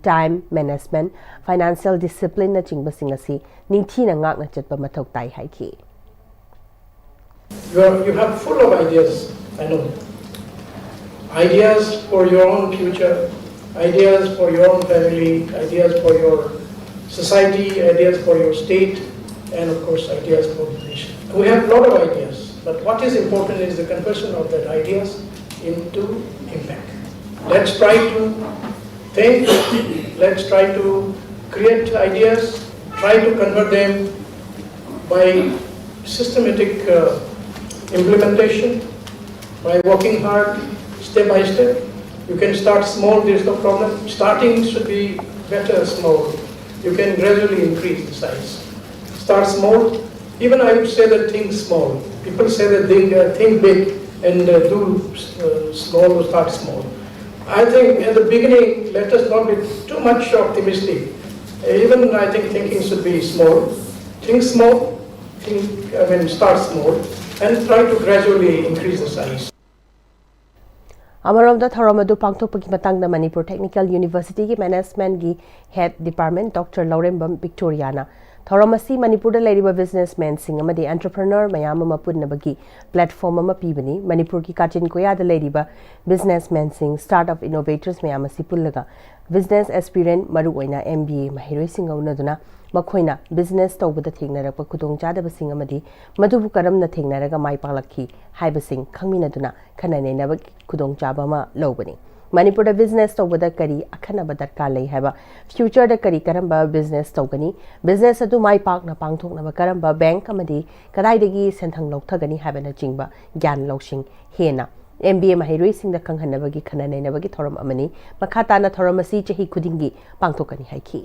time management, financial disciplineꯅꯆꯤꯡꯕꯁꯤꯡ ꯑꯁꯤ ꯅꯤꯡꯊꯤꯅ ꯉꯥꯛꯅ ꯆꯠꯄ ꯃꯊꯧ ꯇꯥꯏ ꯍꯥꯏꯈꯤ꯫ You, are, you have full of ideas, I know. Ideas for your own future, ideas for your own family, ideas for your society, ideas for your state, and of course ideas for the nation. We have a lot of ideas, but what is important is the conversion of that ideas into impact. Let's try to think, let's try to create ideas, try to convert them by systematic uh, implementation, by working hard, step by step. You can start small, there's no problem. Starting should be better small. You can gradually increase the size. Start small. Even I would say that think small. People say that they uh, think big and uh, do uh, small or start small. I think at the beginning, let us not be too much optimistic. Even I think thinking should be small. Think small, think, I mean, start small and try to gradually increase the size. ꯑꯃꯔꯣꯝꯗ ꯊꯧꯔꯝ ꯑꯗꯨ ꯄꯥꯡꯊꯣꯛꯄꯒꯤ ꯃꯇꯥꯡꯗ Manipur technical ꯌꯨꯅꯤꯚꯔꯁꯤꯇꯤꯒꯤ ꯃꯦꯅꯦꯖꯃꯦꯟꯒꯤ head department doctor Lourembam ꯕꯤꯛꯇꯣꯔꯤꯌꯥꯅ ꯊꯧꯔꯝ ꯑꯁꯤ ꯃꯅꯤꯄꯨꯔꯗ ꯂꯩꯔꯤꯕ ꯕꯤꯖꯤꯅꯦꯁꯃꯦꯟꯁꯤꯡ ꯑꯃꯗꯤ ꯑꯦꯟꯇꯔꯄ꯭ꯔꯦꯅꯔ ꯃꯌꯥꯝ ꯑꯃ ꯄꯨꯟꯅꯕꯒꯤ ꯄ꯭ꯂꯦꯠꯐꯣꯔꯝ ꯑꯃ ꯄꯤꯕꯅꯤ꯫ ꯃꯅꯤꯄꯨꯔꯒꯤ ꯀꯥꯆꯤꯟ ꯀꯣꯌꯥꯗ ꯂꯩꯔꯤꯕ ꯕꯤꯖꯤꯅꯦꯁꯃꯦꯟꯁꯤꯡ, ꯁ꯭ꯇꯥꯔꯠ ꯑꯞ ꯏꯅꯣꯚꯦꯇꯔꯁ ꯃꯌꯥꯝ ꯑꯁꯤ ꯄꯨꯜꯂꯒ ꯕꯤꯖꯤꯅꯦꯁ ꯑꯦꯁꯄꯤꯔꯦꯟ, ꯃꯔꯨꯑꯣꯏꯅ ꯑꯦꯝ ꯕꯤ ꯑꯦ ꯃꯍꯩꯔꯣꯏꯁꯤꯡꯒ ꯎꯅꯗꯨꯅ ꯃꯈꯣꯏꯅ ꯕꯤꯖꯤꯅꯦꯁ ꯇꯧꯕꯗ ꯊꯦꯡꯅꯔꯛꯄ ꯈꯨꯗꯣꯡꯆꯥꯗꯕꯁꯤꯡ ꯑꯃꯗꯤ ꯃꯗꯨꯕꯨ ꯀꯔꯝꯅ ꯊꯦꯡꯅꯔꯒ ꯃꯥꯏ ꯄꯥꯛꯂꯛꯈꯤ ꯍꯥꯏꯕꯁꯤꯡ ꯈꯪꯃꯤꯟꯅꯗꯨꯅ ꯈꯟꯅ ꯅꯩꯅꯕꯒꯤ ꯈꯨꯗꯣꯡꯆꯥꯕ ꯑꯃ ꯂꯧꯕꯅꯤ꯫ ꯃꯅꯤꯄꯨꯔꯗ ꯕꯤꯖꯤꯅꯦꯁ ꯇꯧꯕꯗ ꯀꯔꯤ ꯑꯈꯟꯅꯕ ꯗꯔꯀꯥꯔ ꯂꯩ ꯍꯥꯏꯕ, ꯐ꯭ꯌꯨꯆꯔꯗ ꯀꯔꯤ ꯀꯔꯝꯕ ꯕꯤꯖꯤꯅꯦꯁ ꯇꯧꯒꯅꯤ, ꯕꯤꯖꯤꯅꯦꯁ ꯑꯗꯨ ꯃꯥꯏ ꯄꯥꯛꯅ ꯄꯥꯡꯊꯣꯛꯅꯕ ꯀꯔꯝꯕ ꯕꯦꯡꯛ ꯑꯃꯗꯤ ꯀꯗꯥꯏꯗꯒꯤ ꯁꯦꯟꯊꯪ ꯂꯧꯊꯒꯅꯤ ꯍꯥꯏꯕꯅꯆꯤꯡꯕ ꯒ꯭ꯌꯥꯟ ꯂꯧꯁꯤꯡ ꯍꯦꯟꯅ ꯑꯦꯝ ꯕꯤ ꯑꯦ ꯃꯍꯩꯔꯣꯏꯁꯤꯡꯗ ꯈꯪꯍꯟꯅꯕꯒꯤ ꯈꯟꯅ ꯅꯩꯅꯕꯒꯤ ꯊꯧꯔꯝ ꯑꯃꯅꯤ꯫ ꯃꯈꯥ ꯇꯥꯅ ꯊꯧꯔꯝ ꯑꯁꯤ ꯆꯍꯤ ꯈꯨꯗꯤꯡꯒꯤ ꯄꯥꯡꯊꯣꯛꯀꯅꯤ ꯍꯥꯏꯈꯤ꯫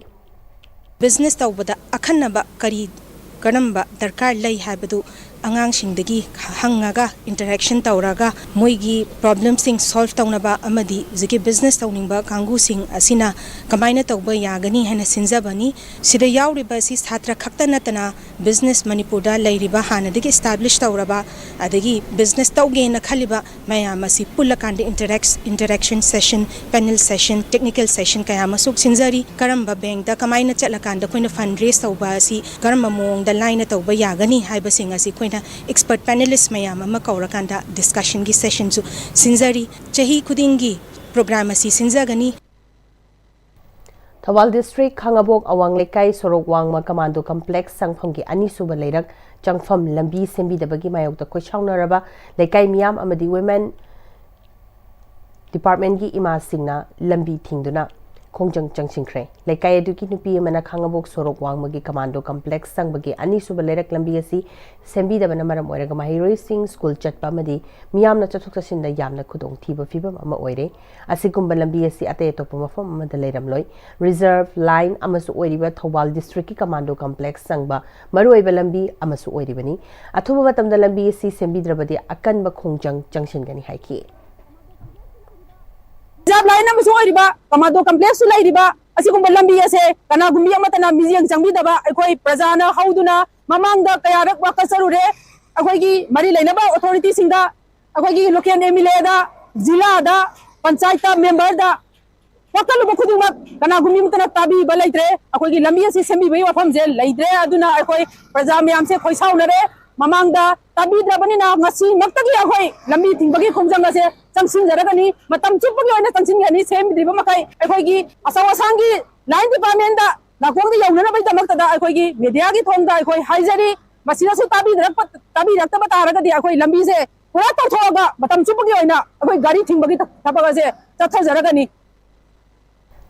ꯕꯤꯖꯤꯅꯦꯁ ꯇꯧꯕꯗ ꯑꯈꯟꯅꯕ ꯀꯔꯤ ꯀꯔꯝꯕ ꯗꯔꯀꯥꯔ ꯂꯩ ꯍꯥꯏꯕꯗꯨ ꯑꯉꯥꯡꯁꯤꯡꯗꯒꯤ ꯍꯪꯉꯒ, interaction ꯇꯧꯔꯒ, ꯃꯣꯏꯒꯤ problemꯁꯤꯡ solve ꯇꯧꯅꯕ ꯑꯃꯗꯤ ꯍꯧꯖꯤꯛꯀꯤ business ꯇꯧꯅꯤꯡꯕ ꯀꯥꯡꯕꯨꯁꯤꯡ ꯑꯁꯤꯅ ꯀꯃꯥꯏꯅ ꯇꯧꯕ ꯌꯥꯒꯅꯤ ꯍꯥꯏꯅ ꯁꯤꯟꯖꯕꯅꯤ꯫ ꯁꯤꯗ ꯌꯥꯎꯔꯤꯕ ꯑꯁꯤ ꯁꯥꯇ꯭ꯔ ꯈꯛꯇ ꯅꯠꯇꯅ business ꯃꯅꯤꯄꯨꯔꯗ ꯂꯩꯔꯤꯕ ꯍꯥꯟꯅꯗꯒꯤ establish ꯇꯧꯔꯕ ꯑꯗꯒꯤ business ꯇꯧꯒꯦꯅ ꯈꯜꯂꯤꯕ ꯃꯌꯥꯝ ꯑꯁꯤ ꯄꯨꯜꯂꯀꯥꯟꯗ interact interaction session, panel session, technical session ꯀꯌꯥ ꯑꯃꯁꯨ ꯁꯤꯟꯖꯔꯤ꯫ ꯀꯔꯝꯕ bankꯇ ꯀꯃꯥꯏꯅ ꯆꯠꯂꯀꯥꯟꯗ ꯑꯩꯈꯣꯏꯅ fund raise ꯇꯧꯕ ꯑꯁꯤ ꯀꯔꯝꯕ ꯃꯑꯣꯡꯗ ꯂꯥꯏꯅ ꯇꯧꯕ ꯌꯥꯒꯅꯤ ꯍꯥꯏꯕꯁꯤꯡ ꯑꯁꯤ ꯑꯩꯈꯣꯏꯅ expert panelist ꯃꯌꯥꯝ ꯑꯃ ꯀꯧꯔꯀꯥꯟꯗ discussionꯒꯤ sessionꯁꯨ ꯁꯤꯟꯖꯔꯤ꯫ ꯆꯍꯤ ꯈꯨꯗꯤꯡꯒꯤ program ꯑꯁꯤ ꯁꯤꯟꯖꯒꯅꯤ꯫ ꯊꯧꯕꯥꯜ district ꯈꯥꯉꯕꯣꯛ ꯑꯋꯥꯡ ꯂꯩꯀꯥꯏ ꯁꯣꯔꯣꯛ ꯋꯥꯡꯃ commando complex ꯆꯪꯐꯝꯒꯤ ꯑꯅꯤꯁꯨꯕ ꯂꯩꯔꯛ ꯆꯪꯐꯝ ꯂꯝꯕꯤ ꯁꯦꯝꯕꯤꯗꯕꯒꯤ ꯃꯥꯌꯣꯛꯇ ꯈꯣꯏꯁꯥꯎꯅꯔꯕ ꯂꯩꯀꯥꯏ ꯃꯤꯌꯥꯝ ꯑꯃꯗꯤ women departmentꯀꯤ ꯏꯃꯥꯁꯤꯡꯅ ꯂꯝꯕꯤ ꯊꯤꯡꯗꯨꯅ ꯈꯣꯡꯖꯪ ꯆꯪꯁꯤꯟꯈ꯭ꯔꯦ꯫ ꯂꯩꯀꯥꯏ ꯑꯗꯨꯒꯤ ꯅꯨꯄꯤ ꯑꯃꯅ ꯈꯥꯉꯕꯣꯛ ꯁꯣꯔꯣꯛ ꯋꯥꯡꯃꯒꯤ commando complex ꯆꯪꯕꯒꯤ ꯑꯅꯤꯁꯨꯕ ꯂꯩꯔꯛ ꯂꯝꯕꯤ ꯑꯁꯤ ꯁꯦꯝꯕꯤꯗꯕꯅ ꯃꯔꯝ ꯑꯣꯏꯔꯒ ꯃꯍꯩꯔꯣꯏꯁꯤꯡ ꯁ꯭ꯀꯨꯜ ꯆꯠꯄ ꯑꯃꯗꯤ ꯃꯤꯌꯥꯝꯅ ꯆꯠꯊꯣꯛ ꯆꯠꯁꯤꯟꯗ ꯌꯥꯝꯅ ꯈꯨꯗꯣꯡꯊꯤꯕ ꯐꯤꯕꯝ ꯑꯃ ꯑꯣꯏꯔꯦ꯫ ꯑꯁꯤꯒꯨꯝꯕ ꯂꯝꯕꯤ ꯑꯁꯤ ꯑꯇꯩ ꯑꯇꯣꯞꯄ ꯃꯐꯝ ꯑꯃꯗ ꯂꯩꯔꯝꯂꯣꯏ꯫ Reserve line ꯑꯃꯁꯨ ꯑꯣꯏꯔꯤꯕ ꯊꯧꯕꯥꯜ districtꯀꯤ commando complex ꯆꯪꯕ ꯃꯔꯨꯑꯣꯏꯕ ꯂꯝꯕꯤ ꯑꯃꯁꯨ ꯑꯣꯏꯔꯤꯕꯅꯤ꯫ ꯑꯊꯨꯕ ꯃꯇꯝꯗ ꯂꯝꯕꯤ ꯑꯁꯤ ꯁꯦꯝꯕꯤꯗ꯭ꯔꯕꯗꯤ ꯑꯀꯟꯕ ꯈꯣꯡꯖꯪ ꯆꯪꯁꯤꯟꯒꯅꯤ ꯍꯥꯏꯈꯤ꯫ Reserve line ꯑꯃꯁꯨ ꯑꯣꯏꯔꯤꯕ commando complexꯁꯨ ꯂꯩꯔꯤꯕ ꯑꯁꯤꯒꯨꯝꯕ ꯂꯝꯕꯤ ꯑꯁꯦ ꯀꯅꯥꯒꯨꯝꯕꯤ ꯑꯃꯠꯇꯅ ꯃꯤꯠꯌꯦꯡ ꯆꯪꯕꯤꯗꯕ ꯑꯩꯈꯣꯏ ꯄ꯭ꯔꯖꯥꯅ ꯍꯧꯗꯨꯅ ꯃꯃꯥꯡꯗ ꯀꯌꯥꯔꯛ ꯋꯥꯀꯠ ꯆꯠꯂꯨꯔꯦ꯫ ꯑꯩꯈꯣꯏꯒꯤ ꯃꯔꯤ ꯂꯩꯅꯕ authorityꯁꯤꯡꯗ, ꯑꯩꯈꯣꯏꯒꯤ local MLAꯗ, ꯖꯤꯂꯥꯗ, ꯄꯟꯆꯥꯌꯠꯇ memberꯗ ꯋꯥꯀꯠꯂꯨꯕ ꯈꯨꯗꯤꯡꯃꯛ ꯀꯅꯥꯒꯨꯝꯕꯤ ꯑꯃꯠꯇꯅ ꯇꯥꯕꯤꯕ ꯂꯩꯇ꯭ꯔꯦ꯫ ꯑꯩꯈꯣꯏꯒꯤ ꯂꯝꯕꯤ ꯑꯁꯤ ꯁꯦꯝꯕꯤꯕꯒꯤ ꯋꯥꯐꯝꯁꯦ ꯂꯩꯇ꯭ꯔꯦ꯫ ꯑꯗꯨꯅ ꯑꯩꯈꯣꯏ ꯄ꯭ꯔꯖꯥ ꯃꯌꯥꯝꯁꯦ ꯈꯣꯏꯁꯥꯎꯅꯔꯦ꯫ ꯃꯃꯥꯡꯗ ꯇꯥꯕꯤꯗ꯭ꯔꯕꯅꯤꯅ ꯉꯁꯤꯃꯛꯇꯒꯤ ꯑꯩꯈꯣꯏ ꯂꯝꯕꯤ ꯊꯤꯡꯕꯒꯤ ꯈꯣꯡꯖꯪ ꯑꯁꯦ ꯆꯪꯁꯤꯟꯖꯔꯒꯅꯤ꯫ ꯃꯇꯝ ꯆꯨꯞꯄꯒꯤ ꯑꯣꯏꯅ ꯆꯪꯁꯤꯟꯒꯅꯤ꯫ ꯁꯦꯝꯗ꯭ꯔꯤꯕ ꯃꯈꯩ ꯑꯩꯈꯣꯏꯒꯤ ꯑꯆꯧ ꯑꯁꯥꯡꯒꯤ line departmentꯗ ꯅꯥꯀꯣꯡꯗ ꯌꯧꯅꯅꯕꯒꯤꯗꯃꯛꯇꯗ ꯑꯩꯈꯣꯏꯒꯤ mediaꯒꯤ ꯊꯣꯡꯗ ꯑꯩꯈꯣꯏ ꯍꯥꯏꯖꯔꯤ꯫ ꯃꯁꯤꯗꯁꯨ ꯇꯥꯕꯤꯔꯛꯄ ꯇꯥꯕꯤꯔꯛꯇꯕ ꯇꯥꯔꯒꯗꯤ ꯑꯩꯈꯣꯏ ꯂꯝꯕꯤꯁꯦ ꯄꯨꯔꯥ ꯇꯧꯊꯣꯛꯑꯒ ꯃꯇꯝ ꯆꯨꯞꯄꯒꯤ ꯑꯣꯏꯅ ꯑꯩꯈꯣꯏ ꯒꯥꯔꯤ ꯊꯤꯡꯕꯒꯤ ꯊꯕꯛ ꯑꯁꯦ ꯆꯠꯊꯖꯔꯒꯅꯤ꯫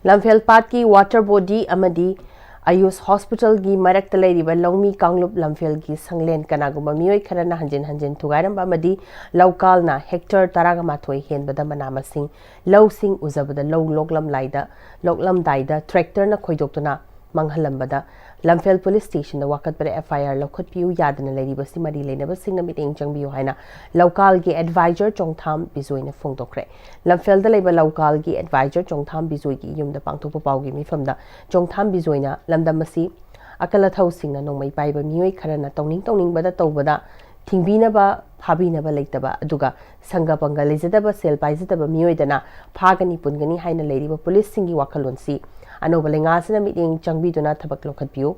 ꯂꯝꯐꯦꯜ ꯄꯥꯠꯀꯤ water body ꯑꯃꯗꯤ ꯑꯌꯨꯁ hospitalꯒꯤ ꯃꯔꯛꯇ ꯂꯩꯔꯤꯕ ꯂꯧꯃꯤ ꯀꯥꯡꯂꯨꯞ ꯂꯝꯐꯦꯜꯒꯤ ꯁꯪꯂꯦꯟ ꯀꯅꯥꯒꯨꯝꯕ ꯃꯤꯑꯣꯏ ꯈꯔꯅ ꯍꯟꯖꯤꯟ ꯍꯟꯖꯤꯟ ꯊꯨꯒꯥꯏꯔꯝꯕ ꯑꯃꯗꯤ ꯂꯧꯀꯥꯜꯅ hectare ꯇꯔꯥꯒ ꯃꯥꯊꯣꯏ ꯍꯦꯟꯕꯗ ꯃꯅꯥ ꯃꯁꯤꯡ ꯂꯧꯁꯤꯡ ꯎꯖꯕꯗ ꯂꯧ ꯂꯣꯛꯂꯝꯂꯥꯏꯗ ꯂꯣꯛꯂꯝꯗꯥꯏꯗ tractorꯅ ꯈꯣꯏꯗꯣꯛꯇꯨꯅ ꯃꯥꯡꯍꯜꯂꯝꯕꯗ ꯂꯝꯐꯦꯜ ꯄꯨꯂꯤꯁ ꯁ꯭ꯇꯦꯁꯟꯗ ꯋꯥꯀꯠꯄꯗ ꯑꯦꯐ ꯑꯥꯏ ꯑꯥꯔ ꯂꯧꯈꯠꯄꯤꯌꯨ ꯌꯥꯗꯅ ꯂꯩꯔꯤꯕꯁꯤ ꯃꯔꯤ ꯂꯩꯅꯕꯁꯤꯡꯅ ꯃꯤꯠꯌꯦꯡ ꯆꯪꯕꯤꯌꯨ ꯍꯥꯏꯅ ꯂꯧꯀꯥꯜꯒꯤ ꯑꯦꯗꯚꯥꯏꯖꯔ ꯆꯣꯡꯊꯥꯝ ꯕꯤꯖꯣꯏꯅ ꯐꯣꯡꯗꯣꯛꯈ꯭ꯔꯦ꯫ ꯂꯝꯐꯦꯜꯗ ꯂꯩꯕ ꯂꯧꯀꯥꯜꯒꯤ ꯑꯦꯗꯚꯥꯏꯖꯔ ꯆꯣꯡꯊꯥꯝ ꯕꯤꯖꯣꯏꯒꯤ ꯌꯨꯝꯗ ꯄꯥꯡꯊꯣꯛꯄ ꯄꯥꯎꯒꯤ ꯃꯤꯐꯝꯗ ꯆꯣꯡꯊꯥꯝ ꯕꯤꯖꯣꯏꯅ ꯂꯝꯗꯝ ꯑꯁꯤ ꯑꯀꯜ ꯑꯊꯧꯁꯤꯡꯅ ꯅꯣꯡꯃꯩ ꯄꯥꯏꯕ ꯃꯤꯑꯣꯏ ꯈꯔꯅ ꯇꯧꯅꯤꯡ ꯇꯧꯅꯤꯡꯕꯗ ꯇꯧꯕꯗ ꯊꯤꯡꯕꯤꯅꯕ, ꯐꯥꯕꯤꯅꯕ ꯂꯩꯇꯕ, ꯑꯗꯨꯒ ꯁꯪꯒ ꯄꯪꯒ ꯂꯩꯖꯗꯕ, ꯁꯦꯜ ꯄꯥꯏꯖꯗꯕ ꯃꯤꯑꯣꯏꯗꯅ ꯐꯥꯒꯅꯤ ꯄꯨꯟꯒꯅꯤ ꯍꯥꯏꯅ ꯂꯩꯔꯤꯕ ꯄꯨꯂꯤꯁꯁꯤꯡꯒꯤ ꯋꯥꯈꯜꯂꯣꯟꯁꯤ ꯑꯅꯧꯕ ꯂꯩꯉꯥꯛꯁꯤꯅ ꯃꯤꯠꯌꯦꯡ ꯆꯪꯕꯤꯗꯨꯅ ꯊꯕꯛ ꯂꯧꯈꯠꯄꯤꯌꯨ꯫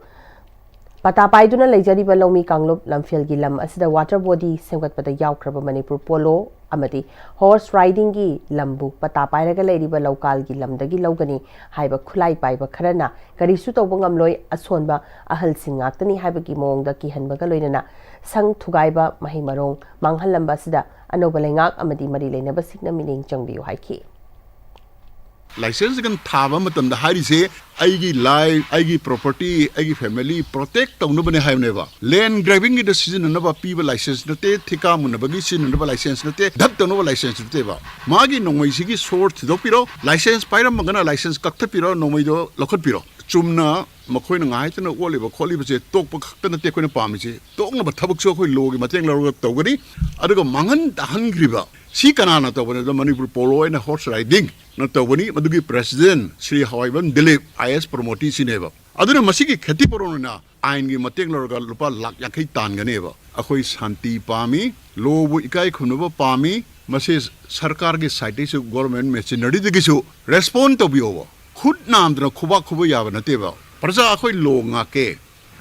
ꯄꯇꯥ ꯄꯥꯏꯗꯨꯅ ꯂꯩꯖꯔꯤꯕ ꯂꯧꯃꯤ ꯀꯥꯡꯂꯨꯞ ꯂꯝꯐꯦꯜꯒꯤ ꯂꯝ ꯑꯁꯤꯗ ꯋꯥꯇꯔ ꯕꯣꯗꯤ ꯁꯦꯝꯒꯠꯄꯗ ꯌꯥꯎꯈ꯭ꯔꯕ ꯃꯅꯤꯄꯨꯔ ꯄꯣꯂꯣ ꯑꯃꯗꯤ ꯍꯣꯔꯁ ꯔꯥꯏꯗꯤꯡꯒꯤ ꯂꯝꯕꯨ ꯄꯇꯥ ꯄꯥꯏꯔꯒ ꯂꯩꯔꯤꯕ ꯂꯧꯀꯥꯜꯒꯤ ꯂꯝꯗꯒꯤ ꯂꯧꯒꯅꯤ ꯍꯥꯏꯕ ꯈꯨꯠꯂꯥꯏ ꯄꯥꯏꯕ ꯈꯔꯅ ꯀꯔꯤꯁꯨ ꯇꯧꯕ ꯉꯝꯂꯣꯏ, ꯑꯁꯣꯟꯕ ꯑꯍꯜꯁꯤꯡ ꯉꯥꯛꯇꯅꯤ ꯍꯥꯏꯕꯒꯤ ꯃꯑꯣꯡꯗ ꯀꯤꯍꯟꯕꯒ ꯂꯣꯏꯅꯅ ꯁꯪ ꯊꯨꯒꯥꯏꯕ, ꯃꯍꯩ ꯃꯔꯣꯡ ꯃꯥꯡꯍꯜꯂꯝꯕ ꯑꯁꯤꯗ ꯑꯅꯧꯕ ꯂꯩꯉꯥꯛ ꯑꯃꯗꯤ ꯃꯔꯤ ꯂꯩꯅꯕꯁꯤꯡꯅ ꯃꯤꯠꯌꯦꯡ ꯆꯪꯕꯤꯌꯨ ꯍꯥꯏꯈꯤ꯫ ꯂꯥꯏꯁꯦꯟꯁ ꯊꯥꯕ ꯃꯇꯝꯗ ꯍꯥꯏꯔꯤꯁꯦ ꯑꯩꯒꯤ ꯂꯥꯏꯐ, ꯑꯩꯒꯤ ꯄ꯭ꯔꯣꯄꯔꯇꯤ, ꯑꯩꯒꯤ ꯐꯦꯃꯤꯂꯤ ꯄ꯭ꯔꯣꯇꯦꯛ ꯇꯧꯅꯕꯅꯦ ꯍꯥꯏꯕꯅꯦꯕ꯫ ꯂꯦꯟ ꯒ꯭ꯔꯦꯕꯤꯡꯒꯤꯗ ꯁꯤꯖꯤꯟꯅꯅꯕ ꯄꯤꯕ ꯂꯥꯏꯁꯦꯟꯁ ꯅꯠꯇꯦ, ꯊꯤꯀꯥ ꯃꯨꯟꯅꯕꯒꯤ ꯁꯤꯖꯤꯟꯅꯅꯕ ꯂꯥꯏꯁꯦꯟꯁ ꯅꯠꯇꯦ, ꯙꯛ ꯇꯧꯅꯕ ꯂꯥꯏꯁꯦꯟꯁ ꯅꯠꯇꯦꯕ꯫ ꯃꯥꯒꯤ ꯅꯣꯡꯃꯩꯁꯤꯒꯤ ꯁꯣꯔꯁ ꯊꯤꯗꯣꯛꯄꯤꯔꯣ, ꯂꯥꯏꯁꯦꯟꯁ ꯄꯥꯏꯔꯝꯃꯒꯅ ꯂꯥꯏꯁꯦꯟꯁ ꯀꯛꯊꯠꯄꯤꯔꯣ, ꯅꯣꯡꯃꯩꯗꯣ ꯂꯧꯈꯠꯄꯤꯔꯣ꯫ ꯆꯨꯝꯅ ꯃꯈꯣꯏꯅ ꯉꯥꯏꯇꯅ ꯑꯣꯠꯂꯤꯕ ꯈꯣꯠꯂꯤꯕꯁꯦ ꯇꯣꯛꯄ ꯈꯛꯇ ꯅꯠꯇꯦ ꯑꯩꯈꯣꯏꯅ ꯄꯥꯝꯃꯤꯁꯦ, ꯇꯣꯛꯅꯕ ꯊꯕꯛꯁꯨ ꯑꯩꯈꯣꯏ ꯂꯣꯒꯤ ꯃꯇꯦꯡ ꯂꯧꯔꯒ ꯇꯧꯒꯅꯤ꯫ ꯑꯗꯨꯒ ꯃꯥꯡꯍꯟ ꯇꯥꯍꯟꯈ꯭ꯔꯤꯕ ꯁꯤ ꯀꯅꯥꯅ ꯇꯧꯕꯅꯣ ꯍꯥꯏꯕꯗ ꯃꯅꯤꯄꯨꯔ ꯄꯣꯂꯣ ꯑꯣꯏꯅ ꯍꯣꯔꯁ ꯔꯥꯏꯗꯤꯡꯅ ꯇꯧꯕꯅꯤ꯫ ꯃꯗꯨꯒꯤ ꯄ꯭ꯔꯦꯁꯤꯗꯦꯟ ꯁ꯭ꯔꯤ ꯍꯋꯥꯏꯕꯝ ꯗꯤꯂꯤꯞ, ꯑꯥꯏ ꯑꯦꯁ ꯄ꯭ꯔꯣꯃꯣꯇꯤ ꯁꯤꯅꯦꯕ꯫ ꯑꯗꯨꯅ ꯃꯁꯤꯒꯤ ꯈꯦꯇꯤ ꯄꯨꯔꯣꯟ ꯑꯣꯏꯅ ꯑꯥꯏꯟꯒꯤ ꯃꯇꯦꯡ ꯂꯧꯔꯒ ꯂꯨꯄꯥ ꯂꯥꯛ ꯌꯥꯡꯈꯩ ꯇꯥꯟꯒꯅꯦꯕ꯫ ꯑꯩꯈꯣꯏ ꯁꯥꯟꯇꯤ ꯄꯥꯝꯃꯤ, ꯂꯣꯕꯨ ꯏꯀꯥꯏ ꯈꯨꯝꯅꯕ ꯄꯥꯝꯃꯤ꯫ ꯃꯁꯤ ꯁꯔꯀꯥꯔꯒꯤ ꯁꯥꯏꯠꯇꯒꯤꯁꯨ, ꯒꯣꯔꯃꯦꯟ ꯃꯦꯆꯤꯅꯔꯤꯗꯒꯤꯁꯨ ꯔꯦꯁꯄꯣꯟ ꯇꯧꯕꯤꯌꯣꯕ꯫ ꯈꯨꯠ ꯅꯥꯝꯗꯅ ꯈꯨꯕꯥꯛ ꯈꯨꯕ ꯌꯥꯕ ꯅꯠꯇꯦꯕ꯫ ꯄ꯭ꯔꯖꯥ ꯑꯩꯈꯣꯏ ꯂꯣ ꯉꯥꯛꯀꯦ꯫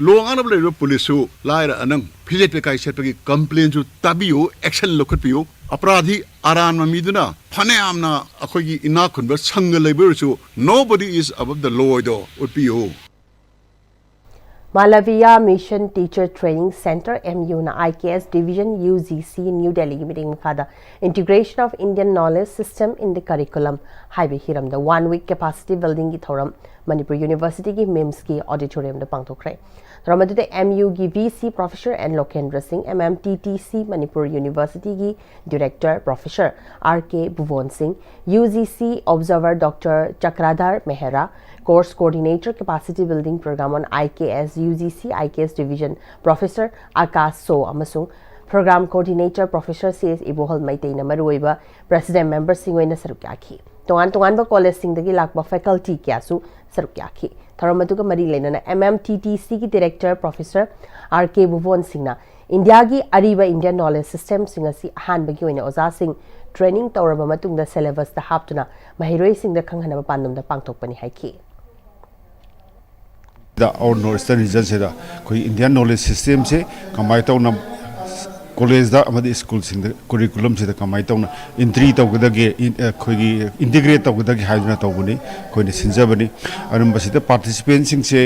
ꯂꯣ ꯉꯥꯛꯅꯕ ꯂꯩꯔꯤꯕ ꯄꯨꯂꯤꯁꯁꯨ ꯂꯥꯏꯔ ꯑꯅꯪ ꯐꯤꯖꯦꯠ ꯄꯦꯀꯥꯏ ꯁꯦꯠꯄꯒꯤ ꯀꯝꯄ꯭ꯂꯦꯟꯁꯨ ꯇꯥꯕꯤꯌꯨ, ꯑꯦꯛꯁꯟ ꯂꯧꯈꯠꯄꯤꯌꯨ꯫ ꯑꯄꯔꯥꯙꯤ ꯑꯔꯥꯟꯕ ꯃꯤꯗꯨꯅ ꯐꯅꯌꯥꯝꯅ ꯑꯩꯈꯣꯏꯒꯤ ꯏꯅꯥꯛ ꯈꯨꯟꯕ ꯁꯪꯒ ꯂꯩꯕ ꯑꯣꯏꯔꯁꯨ, nobody is above the law ꯍꯥꯏꯗꯣ ꯎꯠꯄꯤꯌꯨ꯫ Malaviya Mission Teacher Training Center, M U ꯅ I K S Division, U G C, New Delhi ꯒꯤ ꯃꯤꯠꯌꯦꯡ ꯃꯈꯥꯗ Integration of Indian Knowledge System in the Curriculum ꯍꯥꯏꯕ ꯍꯤꯔꯝꯗ one week capacity building ꯒꯤ ꯊꯧꯔꯝ ꯃꯅꯤꯄꯨꯔ ꯌꯨꯅꯤꯚꯔꯁꯤꯇꯤꯒꯤ ꯃꯤꯝꯁꯀꯤ ꯑꯣꯗꯤꯇꯣꯔꯤꯌꯝꯗ ꯄꯥꯡꯊꯣꯛꯈ꯭ꯔꯦ꯫ ꯊꯧꯔꯝ ꯑꯗꯨꯗ ꯑꯦꯝ ꯌꯨꯒꯤ ꯚꯤ ꯁꯤ ꯄ꯭ꯔꯣꯐꯦꯁꯔ ꯑꯦꯟ ꯂꯣꯀꯦꯟꯗ꯭ꯔ ꯁꯤꯡ, M M T T C Manipur ꯌꯨꯅꯤꯚꯔꯁꯤꯇꯤꯒꯤ director professor R K Bhubon Singh, U G C observer doctor Chakradhar Mehra, Course Coordinator Capacity Building Program on I K S, U G C I K S Division Professor Akash ꯁꯣ ꯑꯃꯁꯨꯡ Program Coordinator Professor C S ꯏꯕꯣꯍꯜ ꯃꯩꯇꯩꯅ ꯃꯔꯨꯑꯣꯏꯕ president memberꯁꯤꯡ ꯑꯣꯏꯅ ꯁꯔꯨꯛ ꯌꯥꯈꯤ꯫ ꯇꯣꯉꯥꯟ ꯇꯣꯉꯥꯟꯕ ꯀꯣꯂꯦꯖꯁꯤꯡꯗꯒꯤ ꯂꯥꯛꯄ faculty ꯀꯌꯥꯁꯨ ꯁꯔꯨꯛ ꯌꯥꯈꯤ꯫ ꯊꯧꯔꯝ ꯑꯗꯨꯒ ꯃꯔꯤ ꯂꯩꯅꯅ ꯑꯦꯝ ꯑꯦꯝ ꯇꯤ ꯇꯤ ꯁꯤꯒꯤ ꯗꯤꯔꯦꯛꯇꯔ ꯄ꯭ꯔꯣꯐꯦꯁꯔ ꯑꯥꯔ ꯀꯦ ꯚꯨꯕꯣꯟ ꯁꯤꯡꯅ ꯏꯟꯗꯤꯌꯥꯒꯤ ꯑꯔꯤꯕ Indian knowledge systemꯁꯤꯡ ꯑꯁꯤ ꯑꯍꯥꯟꯕꯒꯤ ꯑꯣꯏꯅ ꯑꯣꯖꯥꯁꯤꯡ training ꯇꯧꯔꯕ ꯃꯇꯨꯡꯗ syllabusꯇ ꯍꯥꯞꯇꯨꯅ ꯃꯍꯩꯔꯣꯏꯁꯤꯡꯗ ꯈꯪꯍꯟꯅꯕ ꯄꯥꯟꯗꯝꯗ ꯄꯥꯡꯊꯣꯛꯄꯅꯤ ꯍꯥꯏꯈꯤ꯫ ꯗ ꯑꯥꯎꯠ ꯅꯣꯔꯠ ꯏꯁꯇꯔꯟ ꯔꯤꯖꯟꯁꯤꯗ ꯑꯩꯈꯣꯏ ꯏꯟꯗꯤꯌꯥꯟ ꯅꯣꯂꯦꯖ ꯁꯤꯁꯇꯦꯝꯁꯦ ꯀꯃꯥꯏꯅ ꯇꯧꯅ ꯀꯣꯂꯦꯖꯗ ꯑꯃꯗꯤ ꯁ꯭ꯀꯨꯜꯁꯤꯡꯗ ꯀꯨꯔꯤꯀꯨꯂꯝꯁꯤꯗ ꯀꯃꯥꯏꯅ ꯇꯧꯅ ꯏꯟꯇ꯭ꯔꯤ ꯇꯧꯒꯗꯒꯦ, ꯏꯟ- ꯑꯩꯈꯣꯏꯒꯤ ꯏꯟꯇꯤꯒ꯭ꯔꯦꯠ ꯇꯧꯒꯗꯒꯦ ꯍꯥꯏꯗꯨꯅ ꯇꯧꯕꯅꯤ, ꯑꯩꯈꯣꯏꯅ ꯁꯤꯟꯖꯕꯅꯤ꯫ ꯑꯗꯨꯅ ꯃꯁꯤꯗ ꯄꯥꯔꯇꯤꯁꯤꯄꯦꯟꯁꯤꯡꯁꯦ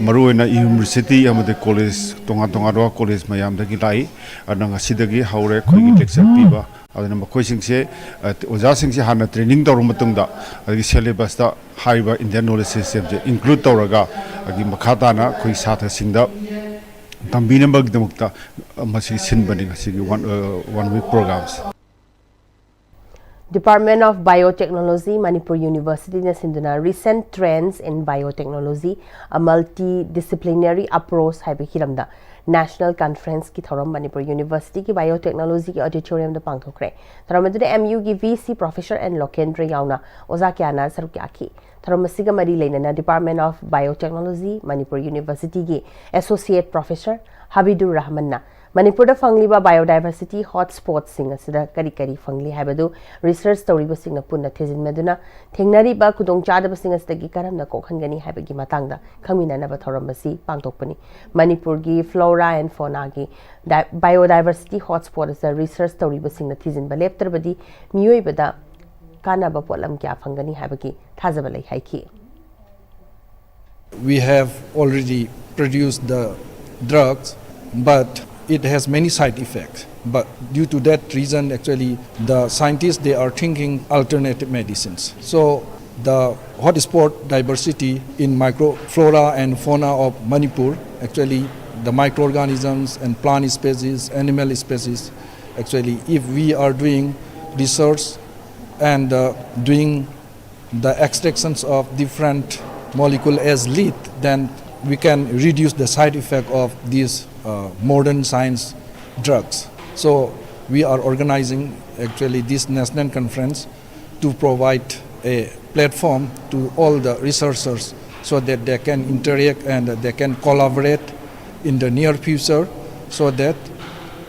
ꯃꯔꯨꯑꯣꯏꯅ ꯌꯨꯅꯤꯚꯔꯁꯤꯇꯤ ꯑꯃꯗꯤ ꯀꯣꯂꯦꯖ, ꯇꯣꯉꯥꯟ ꯇꯣꯉꯥꯟꯕ ꯀꯣꯂꯦꯖ ꯃꯌꯥꯝꯗꯒꯤ ꯂꯥꯛꯏ꯫ ꯑꯗꯨꯅ ꯉꯁꯤꯗꯒꯤ ꯍꯧꯔꯦ ꯑꯩꯈꯣꯏꯒꯤ ꯂꯦꯛꯆꯔ ꯄꯤꯕ꯫ ꯑꯗꯨꯅ ꯃꯈꯣꯏꯁꯤꯡꯁꯦ, ꯑ, ꯑꯣꯖꯥꯁꯤꯡꯁꯦ ꯍꯥꯟꯅ ꯇ꯭ꯔꯦꯅꯤꯡ ꯇꯧꯔꯕ ꯃꯇꯨꯡꯗ ꯑꯗꯒꯤ ꯁꯦꯂꯦꯕꯁꯇ ꯍꯥꯏꯔꯤꯕ ꯏꯟꯗꯤꯌꯥꯟ ꯅꯣꯂꯦꯖ ꯁꯤꯁꯇꯦꯝꯁꯦ ꯏꯟꯀ꯭ꯂꯨꯗ ꯇꯧꯔꯒ ꯑꯗꯒꯤ ꯃꯈꯥ ꯇꯥꯅ ꯑꯩꯈꯣꯏ ꯁꯥꯇ꯭ꯔꯁꯤꯡꯗ ꯇꯝꯕꯤꯅꯕꯒꯤꯗꯃꯛꯇ ꯃꯁꯤ ꯁꯤꯟꯕꯅꯤ, ꯉꯁꯤꯒꯤ ꯋꯥꯟ, ꯑ, ꯋꯥꯟ ꯋꯤꯛ ꯄ꯭ꯔꯣꯒ꯭ꯔꯥꯝꯁꯦ꯫ Department of Biotechnology, Manipur Universityꯅ ꯁꯤꯟꯗꯨꯅ Recent Trends in Biotechnology, A Multidisciplinary Approach ꯍꯥꯏꯕ ꯍꯤꯔꯝꯗ National Conferenceꯀꯤ ꯊꯧꯔꯝ ꯃꯅꯤꯄꯨꯔ ꯌꯨꯅꯤꯚꯔꯁꯤꯇꯤꯒꯤ ꯕꯥꯏꯑꯣꯇꯦꯛꯅꯣꯂꯣꯖꯤꯒꯤ ꯑꯣꯗꯤꯇꯣꯔꯤꯌꯝꯗ ꯄꯥꯡꯊꯣꯛꯈ꯭ꯔꯦ꯫ ꯊꯧꯔꯝ ꯑꯗꯨꯗ ꯑꯦꯝ ꯌꯨꯒꯤ ꯚꯤ ꯁꯤ ꯄ꯭ꯔꯣꯐꯦꯁꯔ ꯑꯦꯟ ꯂꯣꯀꯦꯟꯗ꯭ꯔ ꯌꯥꯎꯅ ꯑꯣꯖꯥ ꯀꯌꯥꯅ ꯁꯔꯨꯛ ꯌꯥꯈꯤ꯫ ꯊꯧꯔꯝ ꯑꯁꯤꯒ ꯃꯔꯤ ꯂꯩꯅꯅ Department of Biotechnology, Manipur Universityꯒꯤ Associate Professor ꯍꯕꯤꯗꯨꯔ ꯔꯍꯃꯟꯅ ꯃꯅꯤꯄꯨꯔꯗ ꯐꯪꯂꯤꯕ biodiversity hotspotꯁꯤꯡ ꯑꯁꯤꯗ ꯀꯔꯤ ꯀꯔꯤ ꯐꯪꯂꯤ ꯍꯥꯏꯕꯗꯨ research ꯇꯧꯔꯤꯕꯁꯤꯡꯅ ꯄꯨꯟꯅ ꯊꯤꯖꯤꯟꯕꯗꯨꯅ ꯊꯦꯡꯅꯔꯤꯕ ꯈꯨꯗꯣꯡꯆꯥꯗꯕꯁꯤꯡ ꯑꯁꯤꯗꯒꯤ ꯀꯔꯝꯅ ꯀꯣꯛꯍꯟꯒꯅꯤ ꯍꯥꯏꯕꯒꯤ ꯃꯇꯥꯡꯗ ꯈꯪꯃꯤꯟꯅꯅꯕ ꯊꯧꯔꯝ ꯑꯁꯤ ꯄꯥꯡꯊꯣꯛꯄꯅꯤ꯫ ꯃꯅꯤꯄꯨꯔꯒꯤ flora and faunaꯒꯤ ꯗꯥꯏ-, biodiversity hotspot ꯑꯁꯤꯗ research ꯇꯧꯔꯤꯕꯁꯤꯡꯅ ꯊꯤꯖꯤꯟꯕ ꯂꯦꯞꯇ꯭ꯔꯕꯗꯤ ꯃꯤꯑꯣꯏꯕꯗ ꯀꯥꯟꯅꯕ ꯄꯣꯠꯂꯝ ꯀꯌꯥ ꯐꯪꯒꯅꯤ ꯍꯥꯏꯕꯒꯤ ꯊꯥꯖꯕ ꯂꯩ ꯍꯥꯏꯈꯤ꯫ We have already produced the drugs, but it has many side effects. But due to that reason, actually, the scientists, they are thinking alternative medicines. So The hotspot diversity in microflora and fauna of Manipur, actually the microorganisms and plant species, animal species, actually if we are doing research and uh, doing the extractions of different molecule as lead, then we can reduce the side effect of these uh, modern science drugs. So we are organizing actually this national conference to provide a platform to all the researchers so that they can interact and they can collaborate in the near future, so that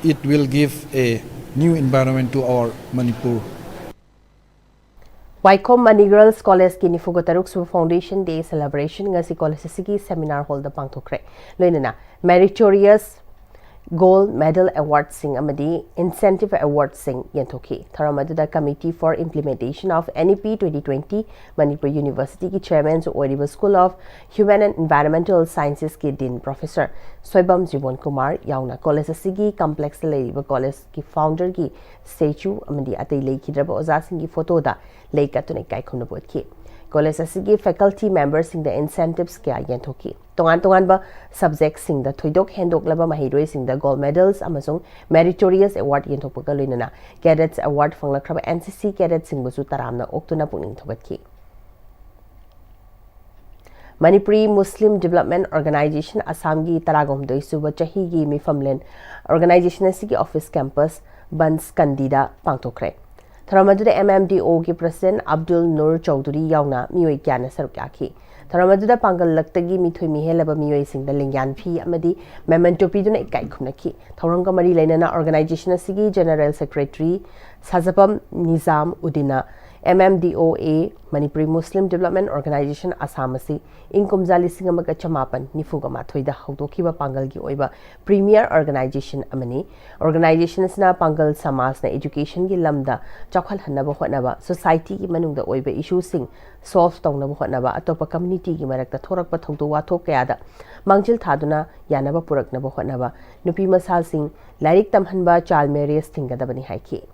it will give a new environment to our Manipur. Waikhom Mani Girls College ꯀꯤ ꯅꯤꯐꯨꯒ ꯇꯔꯨꯛ ꯁꯨꯕ Foundation Day Celebration ꯉꯁꯤ college ꯑꯁꯤꯒꯤ seminar hall ꯗ ꯄꯥꯡꯊꯣꯛꯈ꯭ꯔꯦ꯫ ꯂꯣꯏꯅꯅ meritorious gold medal award ꯁꯤꯡ ꯑꯃꯗꯤ incentive award ꯁꯤꯡ ꯌꯦꯟꯊꯣꯛꯈꯤ꯫ ꯊꯧꯔꯝ ꯑꯗꯨꯗ Committee for Implementation of N E P twenty twenty Manipur University ꯒꯤ chairman ꯁꯨ ꯑꯣꯏꯔꯤꯕ School of Human and Environmental Sciences ꯀꯤ Dean Professor ꯁꯣꯏꯕꯝ ꯖꯤꯕꯣꯟ ꯀꯨꯃꯥꯔ ꯌꯥꯎꯅ college ꯑꯁꯤꯒꯤ complex ꯇ ꯂꯩꯔꯤꯕ college ꯀꯤ founder ꯒꯤ statue ꯑꯃꯗꯤ ꯑꯇꯩ ꯂꯩꯈꯤꯗ꯭ꯔꯕ ꯑꯣꯖꯥꯁꯤꯡꯒꯤ photo ꯗ ꯂꯩ ꯀꯠꯇꯨꯅ ꯏꯀꯥꯏ ꯈꯨꯝꯅꯕ ꯎꯠꯈꯤ꯫ College ꯑꯁꯤꯒꯤ faculty member ꯁꯤꯡꯗ incentives ꯀꯌꯥ ꯌꯦꯟꯊꯣꯛꯈꯤ꯫ ꯇꯣꯉꯥꯟ ꯇꯣꯉꯥꯟꯕ subject ꯁꯤꯡꯗ ꯊꯣꯏꯗꯣꯛ ꯍꯦꯟꯗꯣꯛꯂꯕ ꯃꯍꯩꯔꯣꯏꯁꯤꯡꯗ gold medals ꯑꯃꯁꯨꯡ meritorious award ꯌꯦꯟꯊꯣꯛꯄꯒ ꯂꯣꯏꯅꯅ cadets award ꯐꯪꯂꯛꯈ꯭ꯔꯕ N C C cadet ꯁꯤꯡꯕꯨꯁꯨ ꯇꯔꯥꯝꯅ ꯑꯣꯛꯇꯨꯅ ꯄꯨꯛꯅꯤꯡ ꯊꯧꯒꯠꯈꯤ꯫ Manipuri Muslim Development Organization Assam ꯒꯤ ꯇꯔꯥꯒ ꯍꯨꯝꯗꯣꯏ ꯁꯨꯕ ꯆꯍꯤꯒꯤ ꯃꯤꯐꯝꯂꯦꯟ organization ꯑꯁꯤꯒꯤ office campus ꯕꯟꯁꯀꯟꯗꯤꯗ ꯄꯥꯡꯊꯣꯛꯈ꯭ꯔꯦ꯫ ꯊꯧꯔꯝ ꯑꯗꯨꯗ M M D O ꯒꯤ President Abdul Nur Chowdhury ꯌꯥꯎꯅ ꯃꯤꯑꯣꯏ ꯀꯌꯥꯅ ꯁꯔꯨꯛ ꯌꯥꯈꯤ꯫ ꯊꯧꯔꯝ ꯑꯗꯨꯗ ꯄꯥꯡꯒꯜ ꯂꯛꯇꯒꯤ ꯃꯤꯊꯣꯏ ꯃꯤꯍꯦꯜꯂꯕ ꯃꯤꯑꯣꯏꯁꯤꯡꯗ ꯂꯦꯡꯌꯥꯟ ꯐꯤ ꯑꯃꯗꯤ memento ꯄꯤꯗꯨꯅ ꯏꯀꯥꯏ ꯈꯨꯝꯅꯈꯤ꯫ ꯊꯧꯔꯝꯒ ꯃꯔꯤ ꯂꯩꯅꯅ organization ꯑꯁꯤꯒꯤ General Secretary ꯁꯥꯖꯄꯝ Nizam ꯎꯗꯤꯟꯅ M M D O A Manipuri Muslim Development Organization Assam ꯑꯁꯤ ꯏꯪ ꯀꯨꯝꯖꯥ ꯂꯤꯁꯤꯡ ꯑꯃꯒ ꯆꯃꯥꯄꯟ ꯅꯤꯐꯨꯒ ꯃꯥꯊꯣꯏꯗ ꯍꯧꯗꯣꯛꯈꯤꯕ ꯄꯥꯡꯒꯜꯒꯤ ꯑꯣꯏꯕ premier organization ꯑꯃꯅꯤ꯫ Organization ꯑꯁꯤꯅ ꯄꯥꯡꯒꯜ ꯁꯃꯥꯖꯅ education ꯒꯤ ꯂꯝꯗ ꯆꯥꯎꯈꯠꯍꯟꯅꯕ ꯍꯣꯠꯅꯕ, society ꯒꯤ ꯃꯅꯨꯡꯗ ꯑꯣꯏꯕ issue ꯁꯤꯡ solve ꯇꯧꯅꯕ ꯍꯣꯠꯅꯕ, ꯑꯇꯣꯞꯄ community ꯒꯤ ꯃꯔꯛꯇ ꯊꯣꯔꯛꯄ ꯊꯧꯗꯣꯛ ꯋꯥꯊꯣꯛ ꯀꯌꯥꯗ ꯃꯥꯡꯖꯤꯜ ꯊꯥꯗꯨꯅ ꯌꯥꯅꯕ ꯄꯨꯔꯛꯅꯕ ꯍꯣꯠꯅꯕ, ꯅꯨꯄꯤ ꯃꯆꯥꯁꯤꯡ ꯂꯥꯏꯔꯤꯛ ꯇꯝꯍꯟꯕ, child marriage ꯊꯤꯡꯒꯗꯕꯅꯤ ꯍꯥꯏꯈꯤ꯫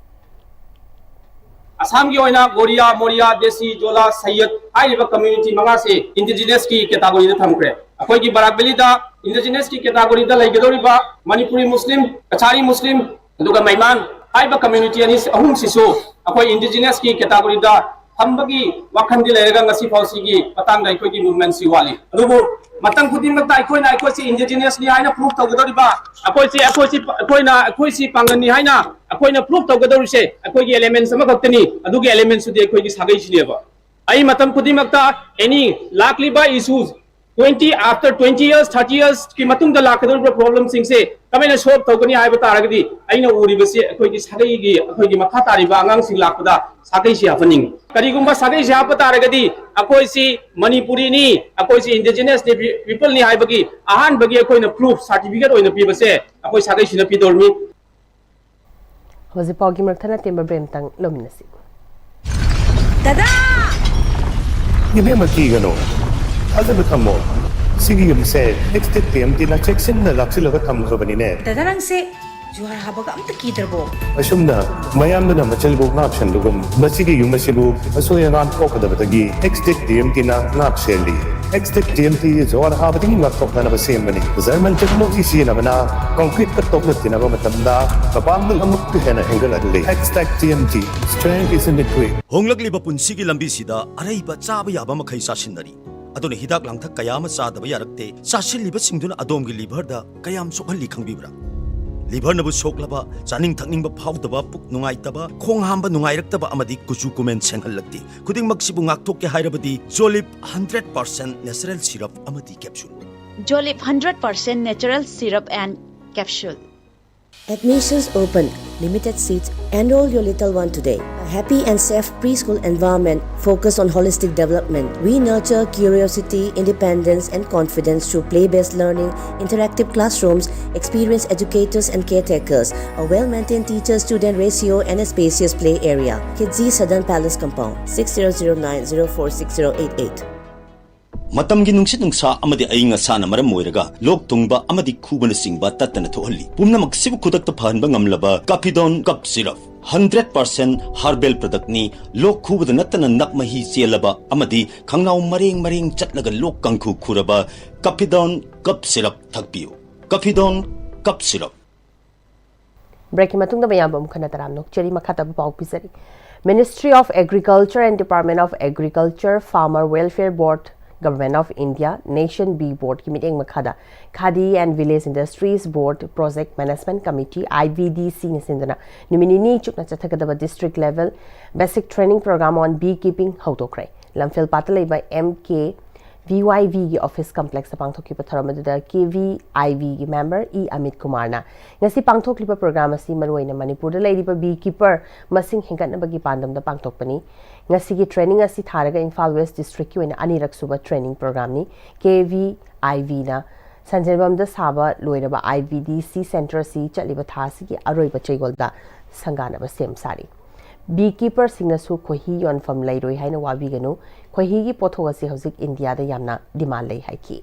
ꯑꯁꯥꯝꯒꯤ ꯑꯣꯏꯅ ꯒꯣꯔꯤꯌꯥ, ꯃꯣꯔꯤꯌꯥ, ꯗꯦꯁꯤ, ꯖꯣꯂꯥ, ꯁꯩꯌꯗ ꯍꯥꯏꯔꯤꯕ community ꯃꯉꯥꯁꯤ indigenous ꯀꯤ category ꯗ ꯊꯝꯈ꯭ꯔꯦ꯫ ꯑꯩꯈꯣꯏꯒꯤ ꯕꯔꯥꯛ ꯚꯦꯂꯤꯗ indigenous ꯀꯤ category ꯗ ꯂꯩꯒꯗꯧꯔꯤꯕ ꯃꯅꯤꯄꯨꯔꯤ ꯃꯨꯁꯂꯤꯝ, ꯀꯆꯥꯔꯤ ꯃꯨꯁꯂꯤꯝ, ꯑꯗꯨꯒ ꯃꯩꯃꯥꯟ ꯍꯥꯏꯔꯤꯕ community ꯑꯅꯤ ꯑꯍꯨꯝꯁꯤꯁꯨ ꯑꯩꯈꯣꯏ indigenous ꯀꯤ category ꯗ ꯊꯝꯕꯒꯤ ꯋꯥꯈꯜꯗꯤ ꯂꯩꯔꯒ ꯉꯁꯤ ꯐꯥꯎ ꯁꯤꯒꯤ ꯃꯇꯥꯡꯗ ꯑꯩꯈꯣꯏꯒꯤ movement ꯁꯤ ꯋꯥꯠꯂꯤ꯫ ꯑꯗꯨꯕꯨ ꯃꯇꯝ ꯈꯨꯗꯤꯡꯃꯛꯇ ꯑꯩꯈꯣꯏꯅ ꯑꯩꯈꯣꯏꯁꯤ indigenous ꯅꯤ ꯍꯥꯏꯅ prove ꯇꯧꯒꯗꯧꯔꯤꯕ, ꯑꯩꯈꯣꯏꯁꯤ, ꯑꯩꯈꯣꯏꯁꯤ, ꯑꯩꯈꯣꯏꯅ ꯑꯩꯈꯣꯏꯁꯤ ꯄꯥꯡꯒꯜꯅꯤ ꯍꯥꯏꯅ ꯑꯩꯈꯣꯏꯅ prove ꯇꯧꯒꯗꯧꯔꯤꯁꯦ ꯑꯩꯈꯣꯏꯒꯤ elements ꯑꯃꯈꯛꯇꯅꯤ꯫ ꯑꯗꯨꯒꯤ elements ꯇꯨꯗꯤ ꯑꯩꯈꯣꯏꯒꯤ ꯁꯥꯒꯩꯁꯤꯅꯦꯕ꯫ ꯑꯩ ꯃꯇꯝ ꯈꯨꯗꯤꯡꯃꯛꯇ any ꯂꯥꯛꯂꯤꯕ issues twenty, after twenty years, thirty years ꯀꯤ ꯃꯇꯨꯡꯗ ꯂꯥꯛꯀꯗꯧꯔꯤꯕ problem ꯁꯤꯡꯁꯦ ꯀꯃꯥꯏꯅ solve ꯇꯧꯒꯅꯤ ꯍꯥꯏꯕ ꯇꯥꯔꯒꯗꯤ, ꯑꯩꯅ ꯎꯔꯤꯕꯁꯤ ꯑꯩꯈꯣꯏꯒꯤ ꯁꯥꯒꯩꯒꯤ, ꯑꯩꯈꯣꯏꯒꯤ ꯃꯈꯥ ꯇꯥꯔꯤꯕ ꯑꯉꯥꯡꯁꯤꯡ ꯂꯥꯛꯄꯗ ꯁꯥꯒꯩꯁꯤ ꯍꯥꯞꯍꯟꯅꯤꯡꯉꯤ꯫ ꯀꯔꯤꯒꯨꯝꯕ ꯁꯥꯒꯩꯁꯤ ꯍꯥꯞꯄ ꯇꯥꯔꯒꯗꯤ ꯑꯩꯈꯣꯏꯁꯤ ꯃꯅꯤꯄꯨꯔꯤꯅꯤ, ꯑꯩꯈꯣꯏꯁꯤ indigenous people ꯅꯤ ꯍꯥꯏꯕꯒꯤ ꯑꯍꯥꯟꯕꯒꯤ ꯑꯩꯈꯣꯏꯅ proof certificate ꯑꯣꯏꯅ ꯄꯤꯕꯁꯦ ꯑꯩꯈꯣꯏ ꯁꯥꯒꯩꯁꯤꯅ ꯄꯤꯗꯧꯔꯤꯃꯤ꯫ ꯍꯧꯖꯤꯛ ꯄꯥꯎꯒꯤ ꯃꯔꯛ ꯊꯠꯅ ꯇꯦꯟꯕ break ꯑꯃꯇꯪ ꯂꯧꯃꯤꯟꯅꯁꯤ꯫ ꯗꯗꯥ! ꯏꯕꯦꯝꯃ, ꯀꯤꯒꯅꯨ, ꯊꯥꯖꯕ ꯊꯝꯃꯣ꯫ ꯁꯤꯒꯤ ꯌꯨꯝꯁꯦ Extech TMT ꯅ ꯆꯦꯛꯁꯤꯟꯅ ꯂꯥꯛꯁꯤꯜꯂꯒ ꯊꯝꯈ꯭ꯔꯕꯅꯤꯅꯦ꯫ ꯗꯗꯥ, ꯅꯪꯁꯦ ꯖꯨꯍꯥꯔ ꯍꯥꯕꯒ ꯑꯝꯇ ꯀꯤꯗ꯭ꯔꯕꯣ? ꯑꯁꯨꯝꯅ ꯃꯌꯥꯝꯗꯨꯅ ꯃꯆꯜꯕꯨ ꯉꯥꯛ ꯁꯦꯟꯕꯒꯨꯝ, ꯃꯁꯤꯒꯤ ꯌꯨꯝ ꯑꯁꯤꯕꯨ ꯑꯁꯣꯏ ꯑꯉꯥꯝ ꯊꯣꯛꯀꯗꯕꯗꯒꯤ Extech TMT ꯅ ꯉꯥꯛ ꯁꯦꯜꯂꯤ꯫ Extech TMT ꯖꯨꯍꯥꯔ ꯍꯥꯕꯗꯒꯤ ꯉꯥꯛꯊꯣꯛꯅꯅꯕ ꯁꯦꯝꯕꯅꯤ꯫ German technology ꯁꯤꯖꯤꯟꯅꯕꯅ concrete ꯀ ꯇꯣꯛꯅ ꯇꯤꯟꯅꯕ ꯃꯇꯝꯗ ꯃꯄꯥꯡꯒꯜ ꯑꯃꯨꯛꯀ ꯍꯦꯟꯅ ꯍꯦꯟꯒꯠꯍꯜꯂꯤ꯫ Extech TMT, strength is in the grip. ꯍꯣꯡꯂꯛꯂꯤꯕ ꯄꯨꯟꯁꯤꯒꯤ ꯂꯝꯕꯤꯁꯤꯗ ꯑꯔꯩꯕ ꯆꯥꯕ ꯌꯥꯕ ꯃꯈꯩ ꯆꯥꯁꯤꯟꯅꯔꯤ꯫ ꯑꯗꯨꯅ ꯍꯤꯗꯥꯛ ꯂꯥꯡꯊꯛ ꯀꯌꯥ ꯑꯃ ꯆꯥꯗꯕ ꯌꯥꯔꯛꯇꯦ꯫ ꯆꯥꯁꯤꯜꯂꯤꯕꯁꯤꯡꯗꯨꯅ ꯑꯗꯣꯝꯒꯤ liver ꯗ ꯀꯌꯥꯝ ꯁꯣꯛꯍꯜꯂꯤ ꯈꯪꯕꯤꯕ꯭ꯔꯥ? Liver ꯅꯕꯨ ꯁꯣꯛꯂꯕ, ꯆꯥꯅꯤꯡ ꯊꯛꯅꯤꯡꯕ ꯐꯥꯎꯗꯕ, ꯄꯨꯛ ꯅꯨꯡꯉꯥꯏꯇꯕ, ꯈꯣꯡ ꯍꯥꯝꯕ ꯅꯨꯡꯉꯥꯏꯔꯛꯇꯕ ꯑꯃꯗꯤ ꯀꯨꯆꯨ ꯀꯨꯃꯦꯟ ꯁꯦꯡꯍꯜꯂꯛꯇꯦ꯫ ꯈꯨꯗꯤꯡꯃꯛꯁꯤꯕꯨ ꯉꯥꯛꯊꯣꯛꯀꯦ ꯍꯥꯏꯔꯕꯗꯤ Jolib hundred percent natural syrup ꯑꯃꯗꯤ capsule꯫ Jolib hundred percent natural syrup and capsule. Admissions open. Limited seats. Enroll your little one today. A happy and safe preschool environment focused on holistic development. We nurture curiosity, independence, and confidence through play based learning, interactive classrooms, experienced educators and caretakers, a well maintained teacher student ratio, and a spacious play area. Kidzi Southern Palace Compound, six zero zero nine zero four six zero eight eight. ꯃꯇꯝꯒꯤ ꯅꯨꯡꯁꯤꯠ ꯅꯨꯡꯁꯥ ꯑꯃꯗꯤ ꯑꯏꯪ ꯑꯁꯥꯅ ꯃꯔꯝ ꯑꯣꯏꯔꯒ ꯂꯣꯛ ꯊꯨꯡꯕ ꯑꯃꯗꯤ ꯈꯨꯕꯅꯆꯤꯡꯕ ꯇꯠꯇꯅ ꯊꯣꯛꯍꯜꯂꯤ꯫ ꯄꯨꯝꯅꯃꯛꯁꯤꯕꯨ ꯈꯨꯗꯛꯇ ꯐꯍꯟꯕ ꯉꯝꯂꯕ Capidon Cough Syrup꯫ Hundred percent herbal ꯄ꯭ꯔꯗꯛꯅꯤ꯫ ꯂꯣꯛ ꯈꯨꯕꯗ ꯅꯠꯇꯅ ꯅꯞ ꯃꯍꯤ ꯆꯦꯜꯂꯕ ꯑꯃꯗꯤ ꯈꯪꯅꯥꯎ ꯃꯔꯦꯡ ꯃꯔꯦꯡ ꯆꯠꯂꯒ ꯂꯣꯛ ꯀꯥꯡꯈꯨ ꯈꯨꯔꯕ ꯀꯐꯤꯗꯣꯟ ꯀꯞ ꯁꯤꯔꯞ ꯊꯛꯄꯤꯌꯨ꯫ ꯀꯐꯤꯗꯣꯟ ꯀꯞ ꯁꯤꯔꯞ꯫ ꯕ꯭ꯔꯦꯛꯀꯤ ꯃꯇꯨꯡꯗ ꯃꯌꯥꯝꯕꯨ ꯑꯃꯨꯛ ꯍꯟꯅ ꯇꯔꯥꯝꯅ ꯑꯣꯛꯆꯔꯤ꯫ ꯃꯈꯥ ꯇꯥꯕ ꯄꯥꯎ ꯄꯤꯖꯔꯤ꯫ Ministry of Agriculture and Department of Agriculture, Farmer Welfare Board, Government of India, Nation Bee Boardꯀꯤ ꯃꯤꯠꯌꯦꯡ ꯃꯈꯥꯗ Khadi and Village Industries Board Project Management Committee, IVDCꯅ ꯁꯤꯟꯗꯨꯅ ꯅꯨꯃꯤꯠ ꯅꯤꯅꯤ ꯆꯨꯞꯅ ꯆꯠꯊꯒꯗꯕ District Level Basic Training Program on Bee Keeping ꯍꯧꯗꯣꯛꯈ꯭ꯔꯦ꯫ ꯂꯝꯐꯦꯜ ꯄꯥꯠꯇ ꯂꯩꯕ MK VYVꯒꯤ office complexꯇ ꯄꯥꯡꯊꯣꯛꯈꯤꯕ ꯊꯧꯔꯝ ꯑꯗꯨꯗ KVIVꯒꯤ member E ꯑꯃꯤꯠ ꯀꯨꯃꯥꯔꯅ ꯉꯁꯤ ꯄꯥꯡꯊꯣꯛꯂꯤꯕ program ꯑꯁꯤ ꯃꯔꯨꯑꯣꯏꯅ ꯃꯅꯤꯄꯨꯔꯗ ꯂꯩꯔꯤꯕ bee keeper ꯃꯁꯤꯡ ꯍꯦꯟꯒꯠꯅꯕꯒꯤ ꯄꯥꯟꯗꯝꯗ ꯄꯥꯡꯊꯣꯛꯄꯅꯤ꯫ ꯉꯁꯤꯒꯤ training ꯑꯁꯤ ꯊꯥꯔꯒ ꯏꯝꯐꯥꯜ West Districtꯀꯤ ꯑꯣꯏꯅ ꯑꯅꯤꯔꯛ ꯁꯨꯕ training programꯅꯤ꯫ KVIVꯅ ꯁꯟꯖꯦꯟꯕꯝꯗ ꯁꯥꯕ ꯂꯣꯏꯔꯕ IVDC centre ꯑꯁꯤ ꯆꯠꯂꯤꯕ ꯊꯥ ꯑꯁꯤꯒꯤ ꯑꯔꯣꯏꯕ ꯆꯌꯣꯜꯗ ꯁꯪꯒꯥꯅꯕ ꯁꯦꯝ ꯁꯥꯔꯤ꯫ Bee keeperꯁꯤꯡꯅꯁꯨ ꯈꯣꯏꯍꯤ ꯌꯣꯟꯐꯝ ꯂꯩꯔꯣꯏ ꯍꯥꯏꯅ ꯋꯥꯕꯤꯒꯅꯨ꯫ ꯈꯣꯏꯍꯤꯒꯤ ꯄꯣꯠꯊꯣꯛ ꯑꯁꯤ ꯍꯧꯖꯤꯛ ꯏꯟꯗꯤꯌꯥꯗ ꯌꯥꯝꯅ demand ꯂꯩ ꯍꯥꯏꯈꯤ꯫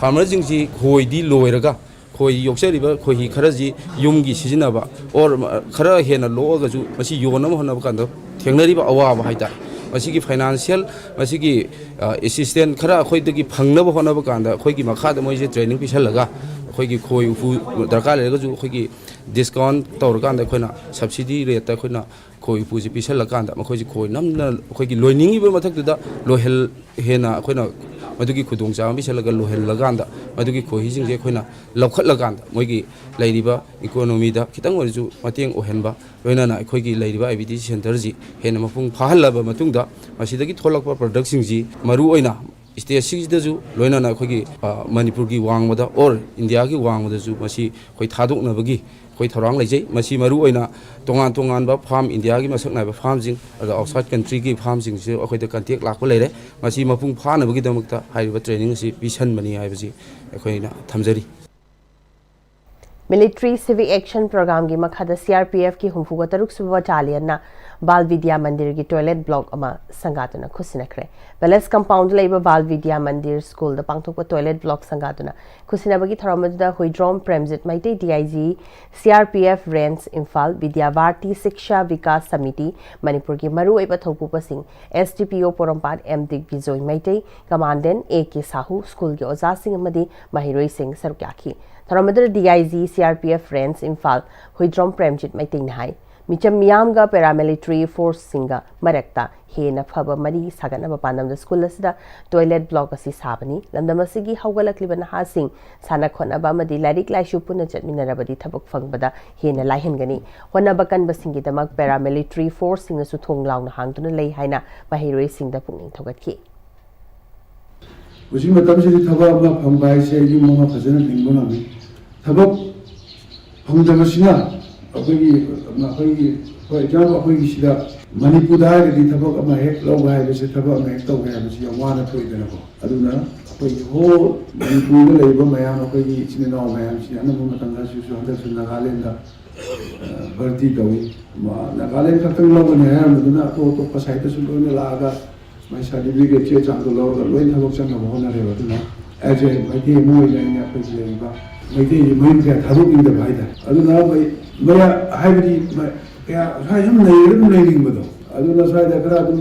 ꯐꯥꯔꯃꯔꯁꯤꯡꯁꯤ ꯈꯣꯏꯗꯤ ꯂꯣꯏꯔꯒ ꯈꯣꯏ ꯌꯣꯛꯆꯔꯤꯕ ꯈꯣꯏꯍꯤ ꯈꯔꯁꯤ ꯌꯨꯝꯒꯤ ꯁꯤꯖꯤꯟꯅꯕ ꯑꯣꯔ ꯈꯔ ꯍꯦꯟꯅ ꯂꯣꯛꯑꯒꯁꯨ ꯃꯁꯤ ꯌꯣꯟꯅꯕ ꯍꯣꯠꯅꯕ ꯀꯥꯟꯗ ꯊꯦꯡꯅꯔꯤꯕ ꯑꯋꯥꯕ ꯍꯥꯏꯇꯥꯔꯦ꯫ ꯃꯁꯤꯒꯤ ꯐꯥꯏꯅꯥꯟꯁꯤꯌꯦꯜ ꯃꯁꯤꯒꯤ ꯑꯦꯁꯤꯁꯇꯦꯟ ꯈꯔ ꯑꯩꯈꯣꯏꯗꯒꯤ ꯐꯪꯅꯕ ꯍꯣꯠꯅꯕ ꯀꯥꯟꯗ ꯑꯩꯈꯣꯏꯒꯤ ꯃꯈꯥꯗ ꯃꯣꯏꯁꯦ ꯇ꯭ꯔꯦꯅꯤꯡ ꯄꯤꯁꯜꯂꯒ ꯑꯩꯈꯣꯏꯒꯤ ꯈꯣꯏ ꯎꯄꯨ ꯗꯔꯀꯥꯔ ꯂꯩꯔꯒꯁꯨ ꯑꯩꯈꯣꯏꯒꯤ ꯗꯤꯁꯀꯥꯎꯟ ꯇꯧꯔꯀꯥꯟꯗ ꯑꯩꯈꯣꯏꯅ ꯁꯕꯁꯤꯗꯤ ꯔꯦꯠꯇ ꯑꯩꯈꯣꯏꯅ ꯈꯣꯏ ꯎꯄꯨꯁꯦ ꯄꯤꯁꯜꯂꯀꯥꯟꯗ ꯃꯈꯣꯏꯁꯦ ꯈꯣꯏ ꯅꯝꯅ ꯑꯩꯈꯣꯏꯒꯤ ꯂꯣꯏꯅꯤꯡꯉꯤꯕ ꯃꯊꯛꯇꯨꯗ ꯂꯣꯏꯍꯜ ꯍꯦꯟꯅ ꯑꯩꯈꯣꯏꯅ ꯃꯗꯨꯒꯤ ꯈꯨꯗꯣꯡꯆꯥꯕ ꯄꯤꯁꯜꯂꯒ ꯂꯣꯏꯍꯜꯂꯀꯥꯟꯗ ꯃꯗꯨꯒꯤ ꯈꯣꯏꯍꯤꯁꯤꯡꯁꯦ ꯑꯩꯈꯣꯏꯅ ꯂꯧꯈꯠꯂꯀꯥꯟꯗ ꯃꯣꯏꯒꯤ ꯂꯩꯔꯤꯕ ꯏꯀꯣꯅꯣꯃꯤꯗ ꯈꯤꯇꯪ ꯑꯣꯏꯔꯁꯨ ꯃꯇꯦꯡ ꯑꯣꯏꯍꯟꯕ ꯂꯣꯏꯅꯅ ꯑꯩꯈꯣꯏꯒꯤ ꯂꯩꯔꯤꯕ IVDC centreꯁꯤ ꯍꯦꯟꯅ ꯃꯄꯨꯡ ꯐꯥꯍꯜꯂꯕ ꯃꯇꯨꯡꯗ ꯃꯁꯤꯗꯒꯤ ꯊꯣꯛꯂꯛꯄ ꯄ꯭ꯔꯗꯛꯁꯤꯡꯁꯤ ꯃꯔꯨꯑꯣꯏꯅ ꯁ꯭ꯇꯦꯠꯁꯤꯗꯁꯨ ꯂꯣꯏꯅꯅ ꯑꯩꯈꯣꯏꯒꯤ ꯃꯅꯤꯄꯨꯔꯒꯤ ꯋꯥꯡꯃꯗ ꯑꯣꯔ ꯏꯟꯗꯤꯌꯥꯒꯤ ꯋꯥꯡꯃꯗꯁꯨ ꯃꯁꯤ ꯑꯩꯈꯣꯏ ꯊꯥꯗꯣꯛꯅꯕꯒꯤ ꯑꯩꯈꯣꯏ ꯊꯧꯔꯥꯡ ꯂꯩꯖꯩ꯫ ꯃꯁꯤ ꯃꯔꯨꯑꯣꯏꯅ ꯇꯣꯉꯥꯟ ꯇꯣꯉꯥꯟꯕ ꯐꯥꯔꯝ, ꯏꯟꯗꯤꯌꯥꯒꯤ ꯃꯁꯛ ꯅꯥꯏꯕ ꯐꯥꯔꯝꯁꯤꯡ ꯑꯗꯨꯒ ꯑꯥꯎꯠꯁꯥꯏꯠ ꯀꯟꯇ꯭ꯔꯤꯒꯤ ꯐꯥꯔꯝꯁꯤꯡꯁꯨ ꯑꯩꯈꯣꯏꯗ ꯀꯟꯇꯦꯛ ꯂꯥꯛꯄ ꯂꯩꯔꯦ꯫ ꯃꯁꯤ ꯃꯄꯨꯡ ꯐꯥꯅꯕꯒꯤꯗꯃꯛꯇ ꯍꯥꯏꯔꯤꯕ ꯇ꯭ꯔꯦꯅꯤꯡ ꯑꯁꯤ ꯄꯤꯁꯟꯕꯅꯤ ꯍꯥꯏꯕꯁꯤ ꯑꯩꯈꯣꯏꯅ ꯊꯝꯖꯔꯤ꯫ Military Civic Action Programꯒꯤ ꯃꯈꯥꯗ CRPFꯀꯤ ꯍꯨꯝꯐꯨꯒ ꯇꯔꯨꯛ ꯁꯨꯕ battalionꯅ ꯕꯥꯜ ꯕꯤꯗ꯭ꯌꯥ ꯃꯟꯗꯤꯔꯒꯤ toilet block ꯑꯃ ꯁꯪꯒꯥꯗꯨꯅ ꯈꯨꯠꯁꯤꯟꯅꯈ꯭ꯔꯦ꯫ Palace compoundꯗ ꯂꯩꯕ ꯕꯥꯜ ꯕꯤꯗ꯭ꯌꯥ ꯃꯟꯗꯤꯔ schoolꯗ ꯄꯥꯡꯊꯣꯛꯄ toilet block ꯁꯪꯒꯥꯗꯨꯅ ꯈꯨꯠꯁꯤꯟꯅꯕꯒꯤ ꯊꯧꯔꯝ ꯑꯗꯨꯗ Huidrom Premjit Meitei, DIG, CRPF Range Imphal, ꯕꯤꯗ꯭ꯌꯥ ꯚꯥꯔꯇꯤ ꯁꯤꯛꯁꯥ ꯕꯤꯀꯥꯁ ꯁꯃꯤꯇꯤ, ꯃꯅꯤꯄꯨꯔꯒꯤ ꯃꯔꯨꯑꯣꯏꯕ ꯊꯧꯄꯨꯕꯁꯤꯡ, SDPO Porompat M ꯗꯤꯒꯕꯤꯖꯣꯏ Meitei, commandant A K Shahu, schoolꯒꯤ ꯑꯣꯖꯥꯁꯤꯡ ꯑꯃꯗꯤ ꯃꯍꯩꯔꯣꯏꯁꯤꯡ ꯁꯔꯨꯛ ꯌꯥꯈꯤ꯫ ꯊꯧꯔꯝ ꯑꯗꯨꯗ DIG, CRPF Range Imphal Huidrom Premjit ꯃꯩꯇꯩꯅ ꯍꯥꯏ, ꯃꯤꯆꯝ ꯃꯤꯌꯥꯝꯒ paramilitary forceꯁꯤꯡꯒ ꯃꯔꯛꯇ ꯍꯦꯟꯅ ꯐꯕ ꯃꯔꯤ ꯁꯥꯒꯠꯅꯕ ꯄꯥꯟꯗꯝꯗ school ꯑꯁꯤꯗ toilet block ꯑꯁꯤ ꯁꯥꯕꯅꯤ꯫ ꯂꯝꯗꯝ ꯑꯁꯤꯒꯤ ꯍꯧꯒꯠꯂꯛꯂꯤꯕ ꯅꯍꯥꯁꯤꯡ ꯁꯥꯟꯅ ꯈꯣꯠꯅꯕ ꯑꯃꯗꯤ ꯂꯥꯏꯔꯤꯛ ꯂꯥꯏꯁꯨ ꯄꯨꯟꯅ ꯆꯠꯃꯤꯟꯅꯔꯕꯗꯤ ꯊꯕꯛ ꯐꯪꯕꯗ ꯍꯦꯟꯅ ꯂꯥꯏꯍꯟꯒꯅꯤ꯫ ꯍꯣꯠꯅꯕ ꯀꯟꯕꯁꯤꯡꯒꯤꯗꯃꯛ paramilitary forceꯁꯤꯡꯅꯁꯨ ꯊꯣꯡ ꯂꯥꯎꯅ ꯍꯥꯡꯗꯨꯅ ꯂꯩ ꯍꯥꯏꯅ ꯃꯍꯩꯔꯣꯏꯁꯤꯡꯗ ꯄꯨꯛꯅꯤꯡ ꯊꯧꯒꯠꯈꯤ꯫ ꯍꯧꯖꯤꯛ ꯃꯇꯝꯁꯤꯗ ꯊꯕꯛ ꯑꯃ ꯐꯪꯕ ꯍꯥꯏꯁꯦ ꯌꯨꯝ ꯑꯃ ꯐꯖꯅ ꯂꯤꯡꯕ ꯉꯝꯃꯤ꯫ ꯊꯕꯛ ꯐꯪꯗꯕꯁꯤꯅ ꯑꯩꯈꯣꯏꯒꯤ ꯑꯩꯈꯣꯏꯒꯤ for example ꯑꯩꯈꯣꯏꯒꯤ ꯁꯤꯗ ꯃꯅꯤꯄꯨꯔꯗ ꯍꯥꯏꯔꯒꯗꯤ ꯊꯕꯛ ꯑꯃ ꯍꯦꯛ ꯂꯧꯕ ꯍꯥꯏꯕꯁꯦ, ꯊꯕꯛ ꯑꯃ ꯍꯦꯛ ꯇꯧꯒꯦ ꯍꯥꯏꯕꯁꯤ ꯌꯥꯝ ꯋꯥꯅ ꯊꯣꯛꯏꯗꯅꯀꯣ꯫ ꯑꯗꯨꯅ ꯑꯩꯈꯣꯏꯒꯤ whole ꯃꯅꯤꯄꯨꯔꯗ ꯂꯩꯔꯤꯕ ꯃꯌꯥꯝ, ꯑꯩꯈꯣꯏꯒꯤ ꯏꯆꯤꯟ ꯏꯅꯥꯎ ꯃꯌꯥꯝꯁꯤ ꯑꯅꯝꯕ ꯃꯇꯝꯗ ꯍꯧꯖꯤꯛꯁꯨ ꯍꯟꯗꯛꯁꯨ ꯅꯥꯒꯥꯂꯦꯟꯗ ꯚꯔꯇꯤ ꯇꯧꯏ꯫ ꯅꯥꯒꯥꯂꯦꯟ ꯈꯛꯇꯪ ꯂꯧꯒꯅꯤ ꯍꯥꯏꯔꯝꯕꯗꯨꯅ ꯑꯇꯣꯞ ꯑꯇꯣꯞꯄ ꯁꯥꯏꯠꯇꯁꯨ ꯂꯣꯏꯅ ꯂꯥꯛꯑꯒ ꯃꯥꯏ ꯁꯥꯔꯇꯤꯐꯤꯀꯦꯠ ꯆꯦ ꯆꯥꯡꯗꯣ ꯂꯧꯔꯒ ꯂꯣꯏ ꯊꯕꯛ ꯆꯪꯅꯕ ꯍꯣꯠꯅꯔꯦꯕ꯫ ꯑꯗꯨꯅ as a ꯃꯩꯇꯩ ꯑꯃ ꯑꯣꯏꯅ ꯑꯩꯅ ꯑꯩꯈꯣꯏꯒꯤ ꯂꯩꯔꯤꯕ ꯃꯩꯇꯩꯒꯤ ꯃꯌꯨꯝ ꯀꯌꯥ ꯊꯥꯗꯣꯛꯅꯤꯡꯗꯕ ꯍꯥꯏꯇꯥꯔꯦ꯫ ꯑꯗꯨꯅ ꯃꯩ ꯃꯌꯥ ꯍꯥꯏꯕꯗꯤ ꯃ- ꯀꯌꯥ ꯁ꯭ꯋꯥꯏ ꯁꯨꯝ ꯂꯩꯔꯒ ꯑꯗꯨꯝ ꯂꯩꯅꯤꯡꯕꯗꯣ꯫ ꯑꯗꯨꯅ ꯁ꯭ꯋꯥꯏꯗ ꯈꯔ ꯑꯗꯨꯝ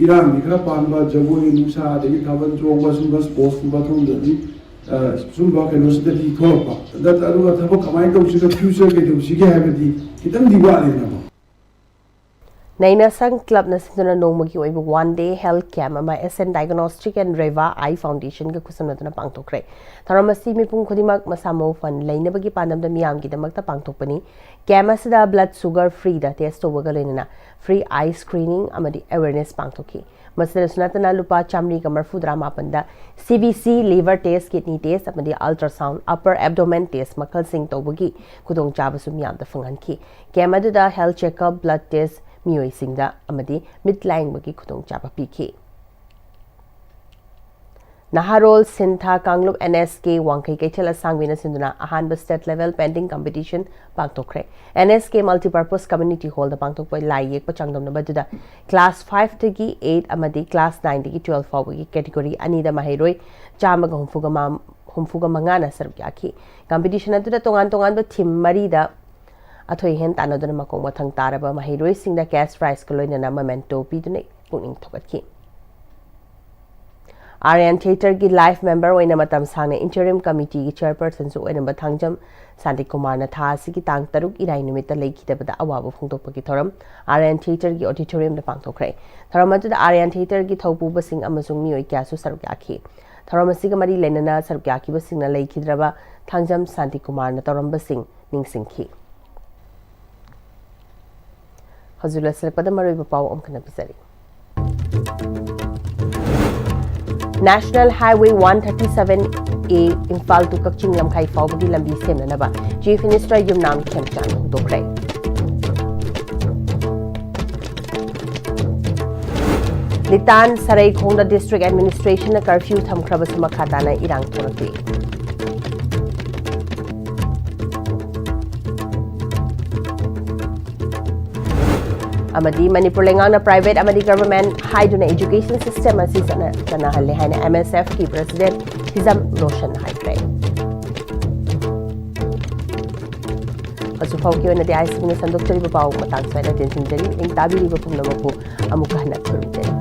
ꯏꯔꯥꯡꯗꯤ ꯈꯔ ꯄꯥꯝꯕ, ꯖꯒꯣꯏ ꯅꯨꯡꯁꯥ ꯑꯗꯒꯤ ꯊꯥꯕꯜ ꯆꯣꯡꯕ ꯁꯨꯝꯕ sportsꯀꯨꯝꯕ ꯊꯣꯡꯗꯗꯤ ꯁꯨꯝꯕ ꯀꯩꯅꯣꯁꯤꯗꯗꯤ ꯊꯣꯛꯂꯛꯄ꯫ ꯑꯗꯨꯒ ꯊꯕꯛ ꯀꯃꯥꯏꯅ ꯇꯧꯁꯤꯒꯦ, future ꯀꯩꯗꯧꯁꯤꯒꯦ ꯍꯥꯏꯕꯗꯤ ꯈꯤꯇꯪꯗꯤ ꯋꯥꯠꯂꯤꯗꯅꯀꯣ꯫ ꯅꯩꯅꯁꯪ clubꯅ ꯁꯤꯟꯗꯨꯅ ꯅꯣꯡꯃꯒꯤ ꯑꯣꯏꯕ one day health camp ꯑꯃ S N Diagnostic and Reva Eye Foundationꯒ ꯈꯨꯠꯁꯝꯅꯗꯨꯅ ꯄꯥꯡꯊꯣꯛꯈ꯭ꯔꯦ꯫ ꯊꯧꯔꯝ ꯑꯁꯤ ꯃꯤꯄꯨꯝ ꯈꯨꯗꯤꯡꯃꯛ ꯃꯁꯥ ꯃꯎ ꯐꯅ ꯂꯩꯅꯕꯒꯤ ꯄꯥꯟꯗꯝꯗ ꯃꯤꯌꯥꯝꯒꯤꯗamꯛꯇ ꯄꯥꯡꯊꯣꯛꯄꯅꯤ꯫ Camp ꯑꯁꯤꯗ blood sugar freeꯗ test ꯇꯧꯕꯒ ꯂꯣꯏꯅꯅ free eye screening ꯑꯃꯗꯤ awareness ꯄꯥꯡꯊꯣꯛꯈꯤ꯫ ꯃꯁꯤꯗꯁꯨ ꯅꯠꯇꯅ ꯂꯨꯄꯥ ꯆꯥꯃꯔꯤꯒ ꯃꯔꯐꯨꯇꯔꯥ ꯃꯥꯄꯟꯗ CBC, liver test, kidney test ꯑꯃꯗꯤ ultrasound, upper abdomen test ꯃꯈꯜꯁꯤꯡ ꯇꯧꯕꯒꯤ ꯈꯨꯗꯣꯡꯆꯥꯕꯁꯨ ꯃꯤꯌꯥꯝꯗ ꯐꯪꯍꯟꯈꯤ꯫ Camp ꯑꯗꯨꯗ health checkup, blood test ꯃꯤꯑꯣꯏꯁꯤꯡꯗ ꯑꯃꯗꯤ ꯃꯤꯠ ꯂꯥꯌꯦꯡꯕꯒꯤ ꯈꯨꯗꯣꯡꯆꯥꯕ ꯄꯤꯈꯤ꯫ ꯅꯍꯥꯔꯣꯜ ꯁꯤꯟꯊꯥ ꯀꯥꯡꯂꯨꯞ NSK ꯋꯥꯡꯈꯩ ꯀꯩꯊꯦꯜ ꯑꯁꯥꯡꯕꯤꯅ ꯁꯤꯟꯗꯨꯅ ꯑꯍꯥꯟꯕ state level painting competition ꯄꯥꯡꯊꯣꯛꯈ꯭ꯔꯦ꯫ NSK Multipurpose Community Hallꯗ ꯄꯥꯡꯊꯣꯛꯄ ꯂꯥꯏ ꯌꯦꯛꯄ ꯆꯥꯡꯗꯝꯅꯕ ꯑꯗꯨꯗ class fiveꯇꯒꯤ eight ꯑꯃꯗꯤ class nineꯗꯒꯤ twelve ꯐꯥꯎꯕꯒꯤ category ꯑꯅꯤꯗ ꯃꯍꯩꯔꯣꯏ ꯆꯥꯝꯃꯒ ꯍꯨꯝꯐꯨꯒ ꯃꯥ-, ꯍꯨꯝꯐꯨꯒ ꯃꯉꯥꯅ ꯁꯔꯨꯛ ꯌꯥꯈꯤ꯫ Competition ꯑꯗꯨꯗ ꯇꯣꯉꯥꯟ ꯇꯣꯉꯥꯟꯕ theme ꯃꯔꯤꯗ ꯑꯊꯣꯏ ꯑꯍꯦꯟ ꯇꯥꯟꯅꯗꯨꯅ ꯃꯈꯣꯡ ꯃꯊꯪ ꯇꯥꯔꯕ ꯃꯍꯩꯔꯣꯏꯁꯤꯡꯗ cash prizeꯀ ꯂꯣꯏꯅꯅ memento ꯄꯤꯗꯨꯅ ꯄꯨꯛꯅꯤꯡ ꯊꯧꯒꯠꯈꯤ꯫ Aryan Theatreꯒꯤ life member ꯑꯣꯏꯅ ꯃꯇꯝ ꯁꯥꯡꯅ interim committeeꯒꯤ chairpersonꯁꯨ ꯑꯣꯏꯔꯝꯕ ꯊꯥꯡꯖꯝ ꯁꯥꯟꯇꯤꯀꯨꯃꯥꯔꯅ ꯊꯥ ꯑꯁꯤꯒꯤ ꯇꯥꯡ ꯇꯔꯨꯛ ꯏꯔꯥꯏ ꯅꯨꯃꯤꯠꯇ ꯂꯩꯈꯤꯗꯕꯗ ꯑꯋꯥꯕ ꯐꯣꯡꯗꯣꯛꯄꯒꯤ ꯊꯧꯔꯝ Aryan Theatreꯒꯤ auditoriumꯗ ꯄꯥꯡꯊꯣꯛꯈ꯭ꯔꯦ꯫ ꯊꯧꯔꯝ ꯑꯗꯨꯗ Aryan Theatreꯒꯤ ꯊꯧꯄꯨꯕꯁꯤꯡ ꯑꯃꯁꯨꯡ ꯃꯤꯑꯣꯏ ꯀꯌꯥꯁꯨ ꯁꯔꯨꯛ ꯌꯥꯈꯤ꯫ ꯊꯧꯔꯝ ꯑꯁꯤꯒ ꯃꯔꯤ ꯂꯩꯅꯅ ꯁꯔꯨꯛ ꯌꯥꯈꯤꯕꯁꯤꯡꯅ ꯂꯩꯈꯤꯗ꯭ꯔꯕ ꯊꯥꯡꯖꯝ ꯁꯥꯟꯇꯤꯀꯨꯃꯥꯔꯅ ꯇꯧꯔꯝꯕꯁꯤꯡ ꯅꯤꯡꯁꯤꯡꯈꯤ꯫ ꯍꯧꯖꯤꯛ ꯂꯣꯏꯁꯤꯜꯂꯛꯄꯗ ꯃꯔꯨꯑꯣꯏꯕ ꯄꯥꯎ ꯑꯃꯨꯛ ꯍꯟꯅ ꯄꯤꯖꯔꯤ꯫ National Highway one thirty-seven A Imphal to ꯀꯛꯆꯤꯡ ꯂꯝꯈꯥꯏ ꯐꯥꯎꯕꯒꯤ ꯂꯝꯕꯤ ꯁꯦꯝꯅꯅꯕ Chief Minister ꯌꯨꯝꯅꯥꯝ ꯈꯦꯝꯆꯥꯟ ꯍꯧꯗꯣꯛꯈ꯭ꯔꯦ꯫ ꯂꯤꯇꯥꯟ ꯁꯔꯩꯈꯣꯡꯗ district administrationꯅ curfew ꯊꯝꯈ꯭ꯔꯕꯁꯨ ꯃꯈꯥ ꯇꯥꯅ ꯏꯔꯥꯡ ꯊꯣꯛꯂꯛꯂꯤ꯫ ꯑꯃꯗꯤ ꯃꯅꯤꯄꯨꯔ ꯂꯩꯉꯥꯛꯅ private ꯑꯃꯗꯤ government ꯍꯥꯏꯗꯨꯅ education system ꯑꯁꯤ ꯆꯠꯅ-, ꯆꯠꯅꯍꯜꯂꯦ ꯍꯥꯏꯅ MSFꯀꯤ president ꯍꯤꯖꯝ ꯔꯣꯁꯟ ꯍꯥꯏꯈ꯭ꯔꯦ꯫ ꯍꯧꯖꯤꯛ ꯐꯥꯎꯒꯤ ꯑꯣꯏꯅꯗꯤ ICBꯅ ꯁꯟꯗꯣꯛꯆꯔꯤꯕ ꯄꯥꯎ ꯃꯇꯥꯡ ꯁ꯭ꯋꯥꯏꯗ ꯇꯦꯟꯁꯤꯟꯖꯔꯤ꯫ ꯃꯤꯠꯌꯦꯡ ꯇꯥꯕꯤꯔꯤꯕ ꯄꯨꯝꯅꯃꯛꯄꯨ ꯑꯃꯨꯛꯀ ꯍꯟꯅ ꯈꯨꯔꯨꯝꯖꯔꯤ꯫